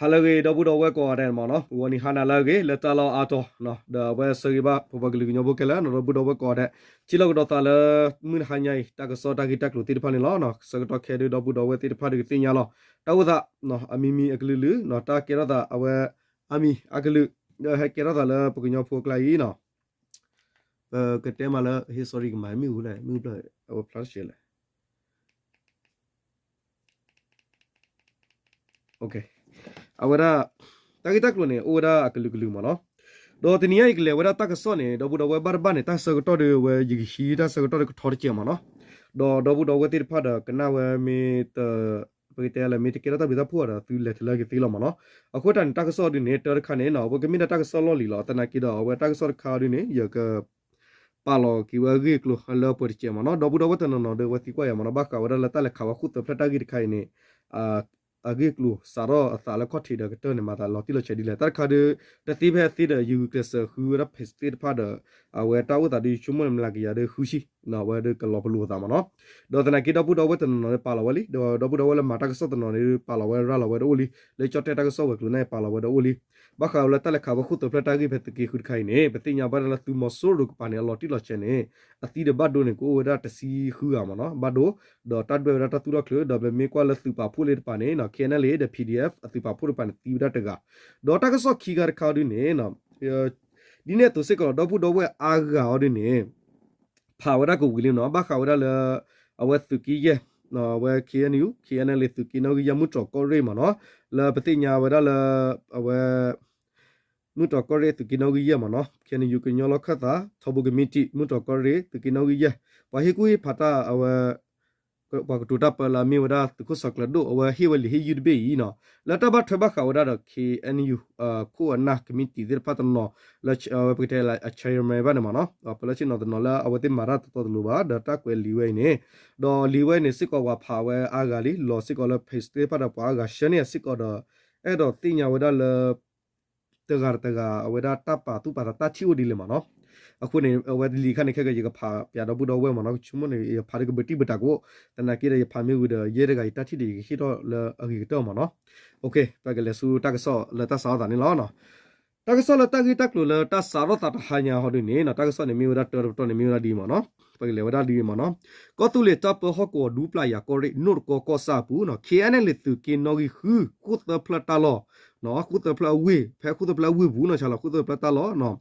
ဟါလၢအဂ့ၤ ဒီပုၢ်ဒီဝဲၢ်ကိးဂၤဒဲးမ့ၢ်နီၤ, ဂီၤနံၤဟါနၤလၢအဂ့ၤ လၢတၢ်လီၢ်အါတီၤနီၤ, ဒီးအဝဲဆၢဂ့ၤဘၣ် ပပှၤကလုာ်ကညီဖိခဲလၢာ်နီၤ, ဒီပုၢ်ဒီဝဲၢ်ကိးဂၤဒဲး, ထံၣ်လိာ်ကဒီးသးလၢ မုၢ်နဟါညါအံၤ တၢ်ကစီၣ်တၢ်ဂ့ၢ်တၢ်ကျိၤသ့ၣ်တဖၣ်န့ၣ်လီၤ. ဆၢကတီၢ်ခဲဒုး ဒီပုၢ်ဒီဝဲၢ်သ့ၣ်တဖၣ်ဒုးကသ့ၣ်ညါလီၤ. တၢ်အိၣ်သး အမံၤမံၤအကလုာ်လုာ်နီၤ, တၢ်ကဲထီၣ်သးအဝဲ အါမံၤအကလုာ် ဒီးဟဲကဲထီၣ်သးလၢပကညီဖိအကျါအံၤနီၤ, ပကတဲမးလၢ ဟ့ၣ် sorry ကမၤမ့ၣ်အူလဲၣ်, မ့ၣ်အူဖျါ, အဝဲဖျါတစဲးလဲၣ်. အဝဲဒၣ် တၢ်ဂ့ၢ်တၢ်ကျိၤန့ၣ် အိၣ်ဝဲဒၣ်အကလုာ်ကလုာ်မ့ၢ်နီၤ, ဒီးတနံၤညါအံၤကလဲၤဝဲဒၣ်တၢ်ကစီၣ်န့ၣ် ဒီပုၢ်ဒီဝဲၢ်ဘၣ်တဘၣ်န့ၣ် တၢ်ဆၢကတီၢ်ဒီးဝဲ ယကဟံးတၢ်ဆၢကတီၢ်ဒီးကထီတစဲးမ့ၢ်နီၤ, ဒီးဒီပုၢ်ဒီဝဲၢ်သ့ၣ်တဖၣ်ဒီးကနၣ်ဝဲမ့ၢ်တ ပကတဲလဲၣ် မ့ၢ်တကဲထီၣ်တၢ်ဘျုးတၢ်ဖှိၣ်ဒီး သုလဲၤတလၢကသ့လီၤမ့ၢ်နီၤ. အဃိတၢ်န့ၣ် တၢ်ကစီၣ်ဒုန့ၣ် တၢ်တခါန့ၣ်နီၤ အဝဲကမ့ၢ်ဒၣ်တၢ်ကစီၣ်လီၢ်လံၤလီၤ. သနာ်က့ဒီးအဝဲတၢ်ကစီၣ်တခါဒုန့ၣ် ယက ပာ်လီၤက့ၤဝဲအဂ့ၢ်အကျိၤလၢပှဲၤတစဲးမ့ၢ်နီၤ, ဒီပုၢ်ဒီဝဲၢ်တနီၤနီၤဒီး အဝဲသံကွၢ်ယၤမ့ၢ်နီၤ, ဘၣ်ဃးဝဲဒၣ်လၢတၢ်လဲၤခးဝဲဃုသၢဖျၢၣ်တၢ်ဂ့ၢ်တခါအံၤန့ၣ် အဂ့ၢ်အကျိၤစးထီၣ်အသးလၢခီၣ်ထံးဒီးကတၢၢ်န့ၣ် မၤသးလီၤတံၢ်လီၤဆဲးဒ်လဲၣ်. တၢ်တခါဒီး တသ့ဖဲအသ့ဒီး ယဂုာ်ကျဲးစၢးဃုဝဲဒၣ် page သ့ၣ်တဖၣ်ဒီး အဝဲတၢ်အိၣ်သးဒီး ယဆိကမိၣ်န့ၣ် မလၤကယၤဒီးဃုဆံ အဝဲဒီးကလီၤပလိာ်အသးမ့ၢ်နီၤ, ဒီးသနာ်က့ဒီပုၢ်ဒီဝဲၢ်တနီၤနီၤဒီးပာ်လီၤဝဲလံ, ဒီးဒီပုၢ်ဒီဝဲၢ်လၢမၤတၢ်ကစီၣ်တနီၤန့ၣ် ပာ်လီၤဝဲရၤလီၤဝဲတအိၣ်လံ, လၢကၠီၣ်တဲၣ်တၢ်ကစီၣ်ဝဲၤကျိၤန့ၣ် ပာ်လီၤဝဲတအိၣ်လံ. ဘၣ်ဃးဝဲလၢတၢ်လဲၤခးဝဲဃုသၢဖျၢၣ်တၢ်ဂ့ၢ်ဖဲသုးက့ဃုတခါအံၤန့ၣ် ပသ့ၣ်ညါဘၣ်ဒၣ်လၢသုးမီၤစိရိၤတကပၤန့ၣ် အလီၤတံၢ်လီၤဆဲးန့ၣ် အသံဒီးဘၣ်ဒိန့ၣ် ကအိၣ်ဝဲဒၣ်တဆံဃုဂၤမ့ၢ်နီၤ, ဘၣ်ဒိ, ဒီးတၢ်ဒွဲၣ်ဝဲဒၣ်တၢ်သူၣ်ထီၣ်ချၢ ဒီးပမ့ၢ်ကွၢ်လၢသုးပာ်ဖှိၣ်လၢတကပၤန့ၣ် KNLA ဒီး PDF အသုးပာ်ဖှိၣ်တကပၤန့ၣ် သံဝဲဒၣ်တဂၤ, ဒီးတၢ်ကစီၣ်ခံခါတခါအီၤဒုန့ၣ် ဒ်န့ၣ်အသိးစ့ၢ်ကီးလီၤ ဒီပုၢ်ဒီဝဲၢ်အါဂၤအီၤဒုန့ၣ် ဖးဝဲဒၣ်ကဝံၤလံမ့ၢ်နီၤ, ဘၣ်ဃးဝဲဒၣ်လၢ အဝဲသုးက့ယဲၢ်, အဝဲ KNU KNLA သုးက့နီၣ်ဂံၢ်ယဲၢ် မုၢ်တြီၤကီၢ်ရ့ၣ်မ့ၢ်နီၤ, လၢပသ့ၣ်ညါဝဲဒၣ်လၢ အဝဲ မုၢ်တြီၤကီၢ်ရ့ၣ်သုးက့နီၣ်ဂံၢ်ယဲၢ်မ့ၢ်နီၤ, KNU ကညီလီၢ်ခၢၣ်သး ထီဘိကမံးတံာ် မုၢ်တြီၤကီၢ်ရ့ၣ် သုးက့နီၣ်ဂံၢ်ယဲၢ်, ပှၤဟ့ၣ်ကူၣ်ဟ့ၣ်ဖးတၢ်အဝဲ ပှၤကတိၤတၢ်ပၢလၢအမ့ၢ်ဝဲဒၣ်သုးခိၣ်စီၤကျၢၤဒိၣ် အဝဲဟ့ၣ်ဝဲလံာ်ဟ့ၣ်ယုၢ်တဘ့ၣ်အံၤနီၤ, လၢတၢ်ဘၣ်ထွဲဘၣ်ဃးဝဲဒၣ်ဒီး KNU ခိၣ်အနၢ်ကမံးတံာ်သ့ၣ်တဖၣ်တနီၤ လၢပကတဲလၢအ chairman ဘၣ်န့ၣ်မ့ၢ်နီၤ, ပလၢဆ့ၣ်နီၤတနီၤလၢအဝဲသ့ၣ်မၤတၢ်တတီတလိၤဘၣ် ဒီးတၢ်ကွဲးလံာ်ဝဲအံၤန့ၣ်, ဒီးလံာ်ဝဲအံၤန့ၣ်စ့ၢ်ကီးပှၤဖးဝဲအါဂၤလံ လီၤစ့ၢ်ကီးလၢ page သ့ၣ်တဖၣ်ဒီးပှၤအါဂၤ share န့ၢ်စ့ၢ်ကီးဒီး အဲၣ်ဒိးသ့ၣ်ညါဝဲဒၣ်လၢ တဂၤတဂၤ အဝဲဒၣ်တၢ်ပာ်သူၣ်ပာ်သးတၢ်ထံၣ်အိၣ်ဒ်လဲၣ်မ့ၢ်နီၤ, အဃိန့ၣ် အဝဲလံာ်ခါန့ၣ် ခဲကယကဖးပၠးဒီပုၢ်ဒီဝဲၢ်မ့ၢ်နီၤ, ကဆိကမိၣ်န့ၣ် ယဖးဒ်ကဘုးတံၢ်ဘုးတၢ်ကအိၣ်, သနာ်က့ဒီးယဖးမ့ၢ်ဝံၤဒီး ယဲတဂၤယတၢ်ထံၣ်ဒီးယကဟ့ၣ်ထီၣ်လၢအဂ့ၤကတၢၢ်မ့ၢ်နီၤ, ပကလဲၤဆူတၢ်ကစီၣ်လၢတၢ်စးထီၣ်သးန့ၣ်လီၤ. တၢ်ကစီၣ်လၢတၢ်ဂ့ၢ်တၢ်ကျိၤလၢတၢ်စးထီၣ်သးတဟါညါဟီဒုန့ၣ် တၢ်ကစီၣ်န့ၣ်မ့ၢ်ဝဲဒၣ်တၢတပတီၢ်န့ၣ်မ့ၢ်ဝဲဒၣ်ဒ်အံၤမ့ၢ်နီၤ, ပကလဲၤဝဲဒၣ်ဒ်အံၤမ့ၢ်နီၤ, ကီၢ်သူလ့ၤတၢ်ပၢဟီၣ်ကဝီၤဒူပျၢ်ယၤကီၢ်ရ့ၣ် နိၣ်တကီကီၢ်ဆၣ်အပူၤ KNLA သုးက့နီၣ်ဂံၢ်ဃု ဃုသၢဖျၢၣ်တၢ်လီၢ်, ဃုသၢဖျၢၣ်အဝ့ၢ် ဖဲဃုသၢဖျၢၣ်အဝ့ၢ်ပူၤနီၤ ဆၢလီၤဃုသၢဖျၢၣ်တၢ်လီၢ်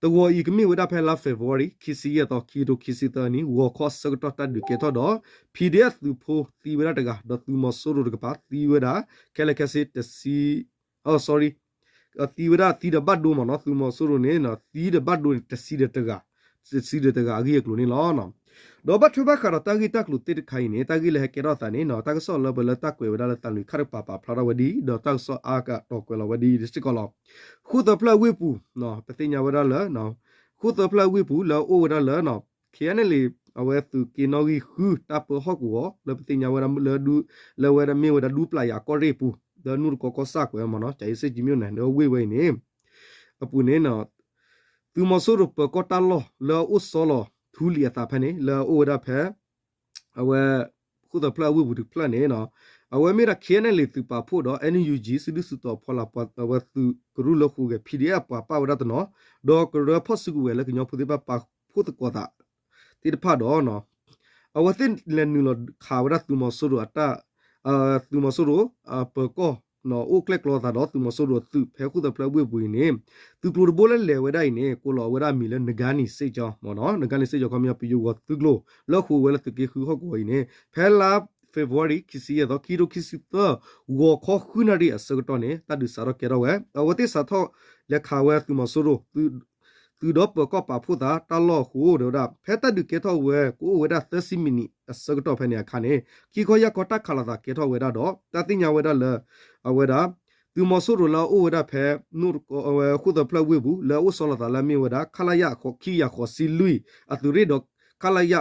တဝီၤအံၤကမ့ၢ်ဝဲဒၣ်ဖဲလါ February ခံဆံယဲၢ်သီ ခံကထိခံဆံသၢနံၣ် ဂီၤခီအဆၢကတီၢ်တၢ်ဒုးကဲထီၣ်ဒီး PDF သုးဖိသံဝဲဒၣ်တဂၤ ဒီးသုးမီၤစိရိၤတကပၤသံဝဲဒၣ် ခဲလၢာ်ခဲဆ့တဆံ sorry သံဝဲဒၣ်သံဒီးဘၣ်ဒိမ့ၢ်နီၤ သုးမီၤစိရိၤန့ၣ် သံဒီးဘၣ်ဒိန့ၣ် တဆံဒီးတဂၤ တဆံဒီးတဂၤအဂ့ၢ်အကျိၤန့ၣ်လီၤ. ဒီးဘၣ်ထွဲဘၣ်ဃးဒီးတၢ်ဂ့ၢ်တၢ်ကျိၤသ့ၣ်တခါအံၤန့ၣ် တၢ်ဂ့ၢ်လၢဟဲကဲထီၣ်သးန့ၣ် တၢ်ကစီၣ်လၢပလၢတၢ်ကွဲးဝဲဒၣ်လၢသးလွံၢ်ခါတကပၤပာ်ဖျါထီၣ်ဝဲဒ်အံၤ ဒီးတၢ်ကစီၣ်အါကတီၤကွဲးလီၤဝဲဒ်အံၤစ့ၢ်ကီးလီၤ. ဃုသၢဖျၢၣ်အဝ့ၢ်ပူၤ ပသ့ၣ်ညါဝဲဒၣ်လၢ ဃုသၢဖျၢၣ်အဝ့ၢ်ပူၤလၢအအိၣ်ဝဲဒၣ်လၢ KNLA အဝဲသုးက့နီၣ်ဂံၢ်ဃု တၢ်ပၢဟီၣ်ကဝီၤ လၢပသ့ၣ်ညါဝဲဒၣ်လၢ လၢဝဲဒၣ်မ့ၢ်ဝဲဒၣ်ဒူပျၢ်ယၤကီၢ်ရ့ၣ်ပူၤ လၢနူၢ်တကီကီၢ်ဆၣ်ကွဲးမ့ၢ်နီၤ ကၠၤအ့စ့ၣ်ကၠံမ့ၢ်န့ၣ် လၢဝ့ၢ်ဝဲအံၤန့ၣ် အပူၤန့ၣ် သုးမီၤစိရိၤပၢၤကီၢ်တၢ်လီၢ်လၢအအိၣ်ဆီလီၤထူလံၤအသးဖဲန့ၣ် လၢအအိၣ်ဝဲဒၣ်ဖဲ အဝဲ ဃုသၢဖျၢၣ်အဝ့ၢ်ပူၤတဖျၢၣ်န့ၣ် အဝဲမ့ၢ်ဒၣ် KNLA သုးပာ်ဖှိၣ်ဒီး NUG စုဒုၣ်စုတီၤဖီလာ်ပှၤအဝဲသုးကရူၢ်လၢဃုဂဲၤ PDF ပှၤပာ်ဝဲဒၣ်တနီၤ ဒီးကရၢဖီၣ်စုကဝဲၤလၢကညီဖိသ့ၣ်တဖၣ်ပာ်ဖှိၣ်သကိးသးသ့ၣ်တဖၣ်ဒီး အဝဲသ့ၣ်လဲၤနုာ်လီၤခးဝဲဒၣ်သုးမီၤစိရိၤအတၢ် သုးမီၤစိရိၤ ပၢၤကီၢ် အိၣ်ကျဲၣ်ကျီသးဒီးသုးမီၤစိရိၤအသုးဖဲဃုသၢဖျၢၣ်ဝ့ၢ်ပူၤအံၤန့ၣ် သုးကျိၤတဘိလၢလဲၤဝဲဒၣ်အံၤန့ၣ် ကိးလီၤဝဲဒၣ်အမံၤလၢ နဂါနံၤစ့ၣ်ကၠီ မ့ၢ်နီၤ နဂါနံၤစ့ၣ်ကၠီ ခီပညီ ပယိၤဝီၤသုးကျိၤ လၢဃုာ်ဝဲလၢသုးက့ဃုဟီၣ်ကဝီၤအံၤန့ၣ် ဖဲလါ February ခံဆံယဲၢ်သီ ခံကထိခံဆံသၢ ဂီၤခီဃုနၣ်ရံၣ်အဆၢကတီၢ်န့ၣ် တၢ်ဒုးစးထီၣ်ကဲထီၣ်ဝဲ အဝဲသ့ၣ်စးထီၣ်လဲၤခးဝဲသုးမီၤစိရိၤ သုးဒီးပၢၤကီၢ်ပာ်ဖှိၣ်သးတၢ်လီၢ်အဃိ တဲဝဲဒၣ် ဖဲတၢ်ဒုးကဲထီၣ်ဝဲ ကအိၣ်ဝဲဒၣ်သၢဆံမံးနံးအဆၢကတီၢ်ဖဲန့ၣ်အခါန့ၣ် ခံခီယၢ်ခီတၢ်ခးလိာ်သးကဲထီၣ်ဝဲဒၣ်ဒီး တၢ်သ့ၣ်ညါဝဲဒၣ်လၢ အဝဲဒၣ် သုးမီၤစိရိၤလၢအအိၣ်ဝဲဒၣ်ဖဲ ဃုသၢဖျၢၣ်ဝ့ၢ်ပူၤ လၢအအိၣ်ဆီလီၤသးလၢအမ့ၢ်ဝဲဒၣ် ခလရ ခံကယၤဃိးဆံလွံၢ်အသုးရ့ၣ်ဒီး ခလရ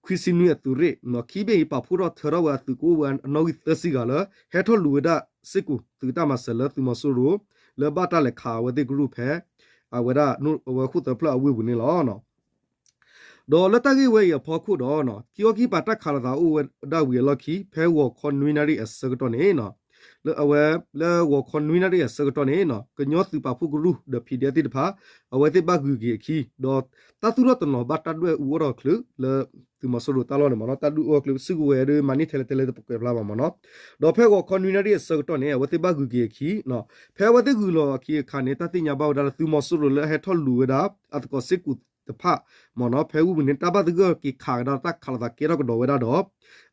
ခွံဆံနွံအသုးရ့ၣ် ခံဘ့ၣ်အံၤပာ်ဖှိၣ်ထီၣ်ထၢထီၣ်ဝဲအသုးကအိၣ်ဝဲအနီၣ်ဂံၢ်သၢဆံဂၤလၢ ဟဲထီၣ်လူၤဝဲဒၣ်စ့ၢ်ကီးသုးတၢ်မၤစၢၤလၢသုးမီၤစိရိၤ လၢဘၣ်တၢ်လဲၤခးအဝဲသ့ၣ်ကရူၢ်ဖဲ အဝဲဒၣ် အဝဲဃုသၢဖျၢၣ်အဝ့ၢ်ပူၤန့ၣ်လီၤ. ဒီးလၢတၢ်ဂ့ၢ်ဝဲအံၤအဖီခိၣ်ဒီး ခံခီခံကပၤတၢ်ခးလိာ်သးအိၣ်ဝဲဒၣ်ဝံၤအလီၢ်ခံ ဖဲဂီၤခီနွံနၣ်ရံၣ်အဆၢကတီၢ်န့ၣ် လၢအဝဲ လၢဂီၤခီနွံနၣ်ရံၣ်အဆၢကတီၢ်န့ၣ် ကညီသုးပာ်ဖှိၣ်ကရူၢ်ဒီး ဖံးဒဲး သ့ၣ်တဖၣ် အဝဲသ့ၣ်ဘၣ်ဂုၤက့ၤအခံ ဒီးတၢ်သူၣ်ထီၣ်တနီၤဘၣ်တၢ်ဒွဲၣ်အူအီၣ်ထီၣ်ချုးလၢ သုးမီၤစိရိၤတၢ်လီၢ်န့ၣ်မ့ၢ်နီၤ တၢ်ဒွဲၣ်အူအီၣ်ချုး စုကဝဲၤဒီး မၤန့ၢ်ထဲလဲၣ်ထဲလဲၣ်တပှဲၤဖျါဘၣ်မ့ၢ်နီၤ. ဒီးဖဲဂီၤခီနွံနၣ်ရံၣ်အဆၢကတီၢ်န့ၣ် အဝဲသ့ၣ်ဘၣ်ဂုၤက့ၤအခံ ဖဲအဝဲသ့ၣ်ဂုၤလီၤအခံအခါန့ၣ် တၢ်သ့ၣ်ညါဘၣ်ဝဲဒၣ်လၢသုးမီၤစိရိၤလၢအဟဲထီၣ်လူၤဝဲဒၣ် အသကိးစ့ၢ်ကီးတဖၣ်မ့ၢ်နီၤ ဖဲဝံၤပူၤန့ၣ် တၢ်ဘၣ်သဂၢၢ်က့ၤခးကဒါတၢ်ခးလိာ်သးကဲထီၣ်ကဒီးဝဲဒၣ်ဒီး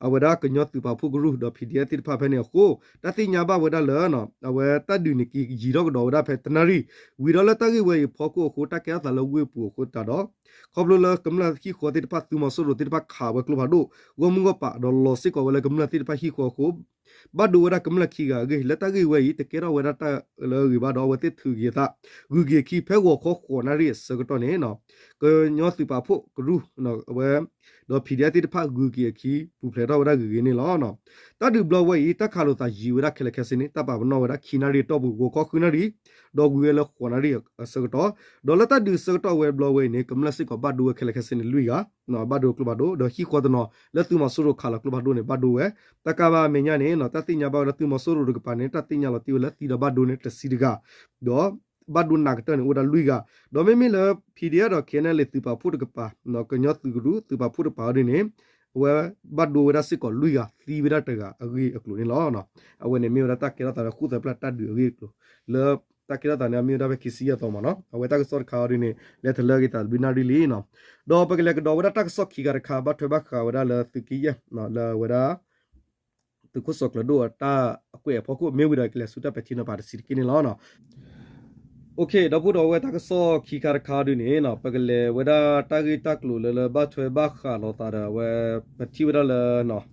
အဝဲဒၣ်ကညီသုးပာ်ဖှိၣ်ကရူၢ်ဒီး ဖံးဒဲး သ့ၣ်တဖၣ်ဖဲန့ၣ်အဃိ တၢ်သ့ၣ်ညါဘၣ်ဝဲဒၣ်လၢ အဝဲတၢ်ဒုးန့ၣ်က့ၤယံၤထီၣ်ကဒီးဝဲဒၣ်ဖဲတနၣ်ရံၣ် ဝံၤဒီးလၢတၢ်ဂ့ၢ်ဝဲအံၤအဖီခိၣ်အဃိ တၢ်ကဲထီၣ်သးလၢဝ့ၢ်ပူၤအဃိသတးဒီး ခီဖျိလၢကမျၢၢ်ဟံၣ်ဃီသ့ၣ်တဖၣ် သုးမီၤစိရိၤသ့ၣ်တဖၣ်ခးဝဲကျိဖးဒိၣ် ဂီၢ်မုၢ်ဂီၢ်ပၤ ဒီးလီၤစ့ၢ်ကီးဝဲလၢကမျၢၢ်သ့ၣ်တဖၣ်ဟံၣ်ဃီအဃိ ဘၣ်ဒိဝဲဒၣ်ကမျၢၢ်ခံဂၤအဂ့ၢ် လၢတၢ်ဂ့ၢ်ဝဲအံၤ တကဲထီၣ်ဝဲဒၣ်တၢ်လၢအဂ့ၤဘၣ်ဒီး အဝဲသ့ၣ်ထုးက့ၤအသး ဂုၤက့ၤအခံ ဖဲဂီၤခီဃိးနၣ်ရံၣ်အဆၢကတီၢ်န့ၣ် ကညီသုးပာ်ဖှိၣ်ကရူၢ် အဝဲ ဒီး ဖံးဒဲး သ့ၣ်တဖၣ်ဂုၤက့ၤအခံ ပူၤဖျဲးထီၣ်ဝဲဒၣ်ဂ့ၤဂ့ၤန့ၣ်လီၤ. တၢ်ဒုးဘျီဝဲအံၤ တၢ်ခးလိာ်သးယံၤဝဲဒၣ်ခဲလၢာ်ခဲဆ့န့ၣ် တၢ်ပာ်ပနီၣ်ဝဲဒၣ်ခံနၣ်ရံၣ်အတီၢ်ပူၤ ဂီၤခီဃုနၣ်ရံၣ် ဒီးဝံၤဝဲလၢဃိးနၣ်ရံၣ်အဆၢကတီၢ် ဒီးလၢတၢ်ဒုးဆၢကတီၢ်ဝဲဘျီဝဲအံၤန့ၣ် ကမျၢၢ်စ့ၢ်ကီးဘၣ်ဒိဝဲခဲလၢာ်ခဲဆ့န့ၣ်လွံၢ်ဂၤ ဘၣ်ဒိကျိဖးဒိၣ် ဒီးဟံၣ်ဃီတနီၤ လၢသုးမီၤစိရိၤခးလီၤကျိဖးဒိၣ်န့ၣ် ဘၣ်ဒိဝဲ တၢ်ကးဘၣ်အမဲာ်ညါန့ၣ် တၢ်သ့ၣ်ညါဘၣ်ဝဲဒၣ်သုးမီၤစိရိၤတကပၤန့ၣ် တၢ်သ့ၣ်ညါလီၤတံၢ်ဝဲလၢသံဒီးဘၣ်ဒိန့ၣ်တဆံတဂၤ ဒီး ဘၣ်ဒိနးကတၢၢ်န့ၣ် အိၣ်ဝဲဒၣ်လွံၢ်ဂၤ ဒီးမ့မ့ၢ်လၢ ဖံးဒဲး ဒီး ခဲအံၤ န့ၣ် လၢသုးပာ်ဖှိၣ်တကပၤ ကညီသုးကရူၢ် သုးပာ်ဖှိၣ်တကပၤအံၤဒ်န့ၣ် အဝဲဘၣ်ဒိဝဲဒၣ်စ့ၢ်ကီးလွံၢ်ဂၤ သံဝဲဒၣ်တဂၤအဂ့ၢ်အကျိၤန့ၣ်လီၤ. အဝဲန့ၣ်မ့ၢ်ဝဲဒၣ်တၢ်ကဲထီၣ်သးလၢဃိၣ်သၢဖျၢၣ်တၢ်ဒုးအဂ့ၢ်အကျိၤ လၢတၢ်ကဲထီၣ်သးန့ၣ် အမ့ၢ်ဝဲဒၣ်ဖဲခံဆံယဲၢ်သီမ့ၢ်နီၤ အဝဲတၢ်ကစီၣ်တခါအံၤဒ်န့ၣ် လဲၤတလၢက့ၤသးတဘျုးနၣ်ရံၣ်လံနီၤ ဒီးပကလဲၤကဒီးဝဲဒၣ်တၢ်ကစီၣ်ခံခါတခါ ဘၣ်ထွဲဘၣ်ဃးဝဲဒၣ်လၢသုးက့ယဲၢ် လၢဝဲဒၣ် သုးခိၣ်စီၤကျၢၤဒိၣ်အတၢ်အကွဲးအဖီခိၣ် မ့ၢ်ဝံၤဒီးကလဲၤဆူတၢ်ပဲာ်ထံနီၤဖးတဆံးတက့ၢ်န့ၣ်လီၤ. ဒီပုၢ်ဒီဝဲၢ်တၢ်ကစီၣ်ခံခါတခါဒ်န့ၣ် ပကလဲၤဝဲဒၣ်တၢ်ဂ့ၢ်တၢ်ကျိၤလၢလၢဘၣ်ထွဲဘၣ်ဃးလိာ်သးဒီးအဝဲ ပထံၣ်ဝဲဒၣ်လၢ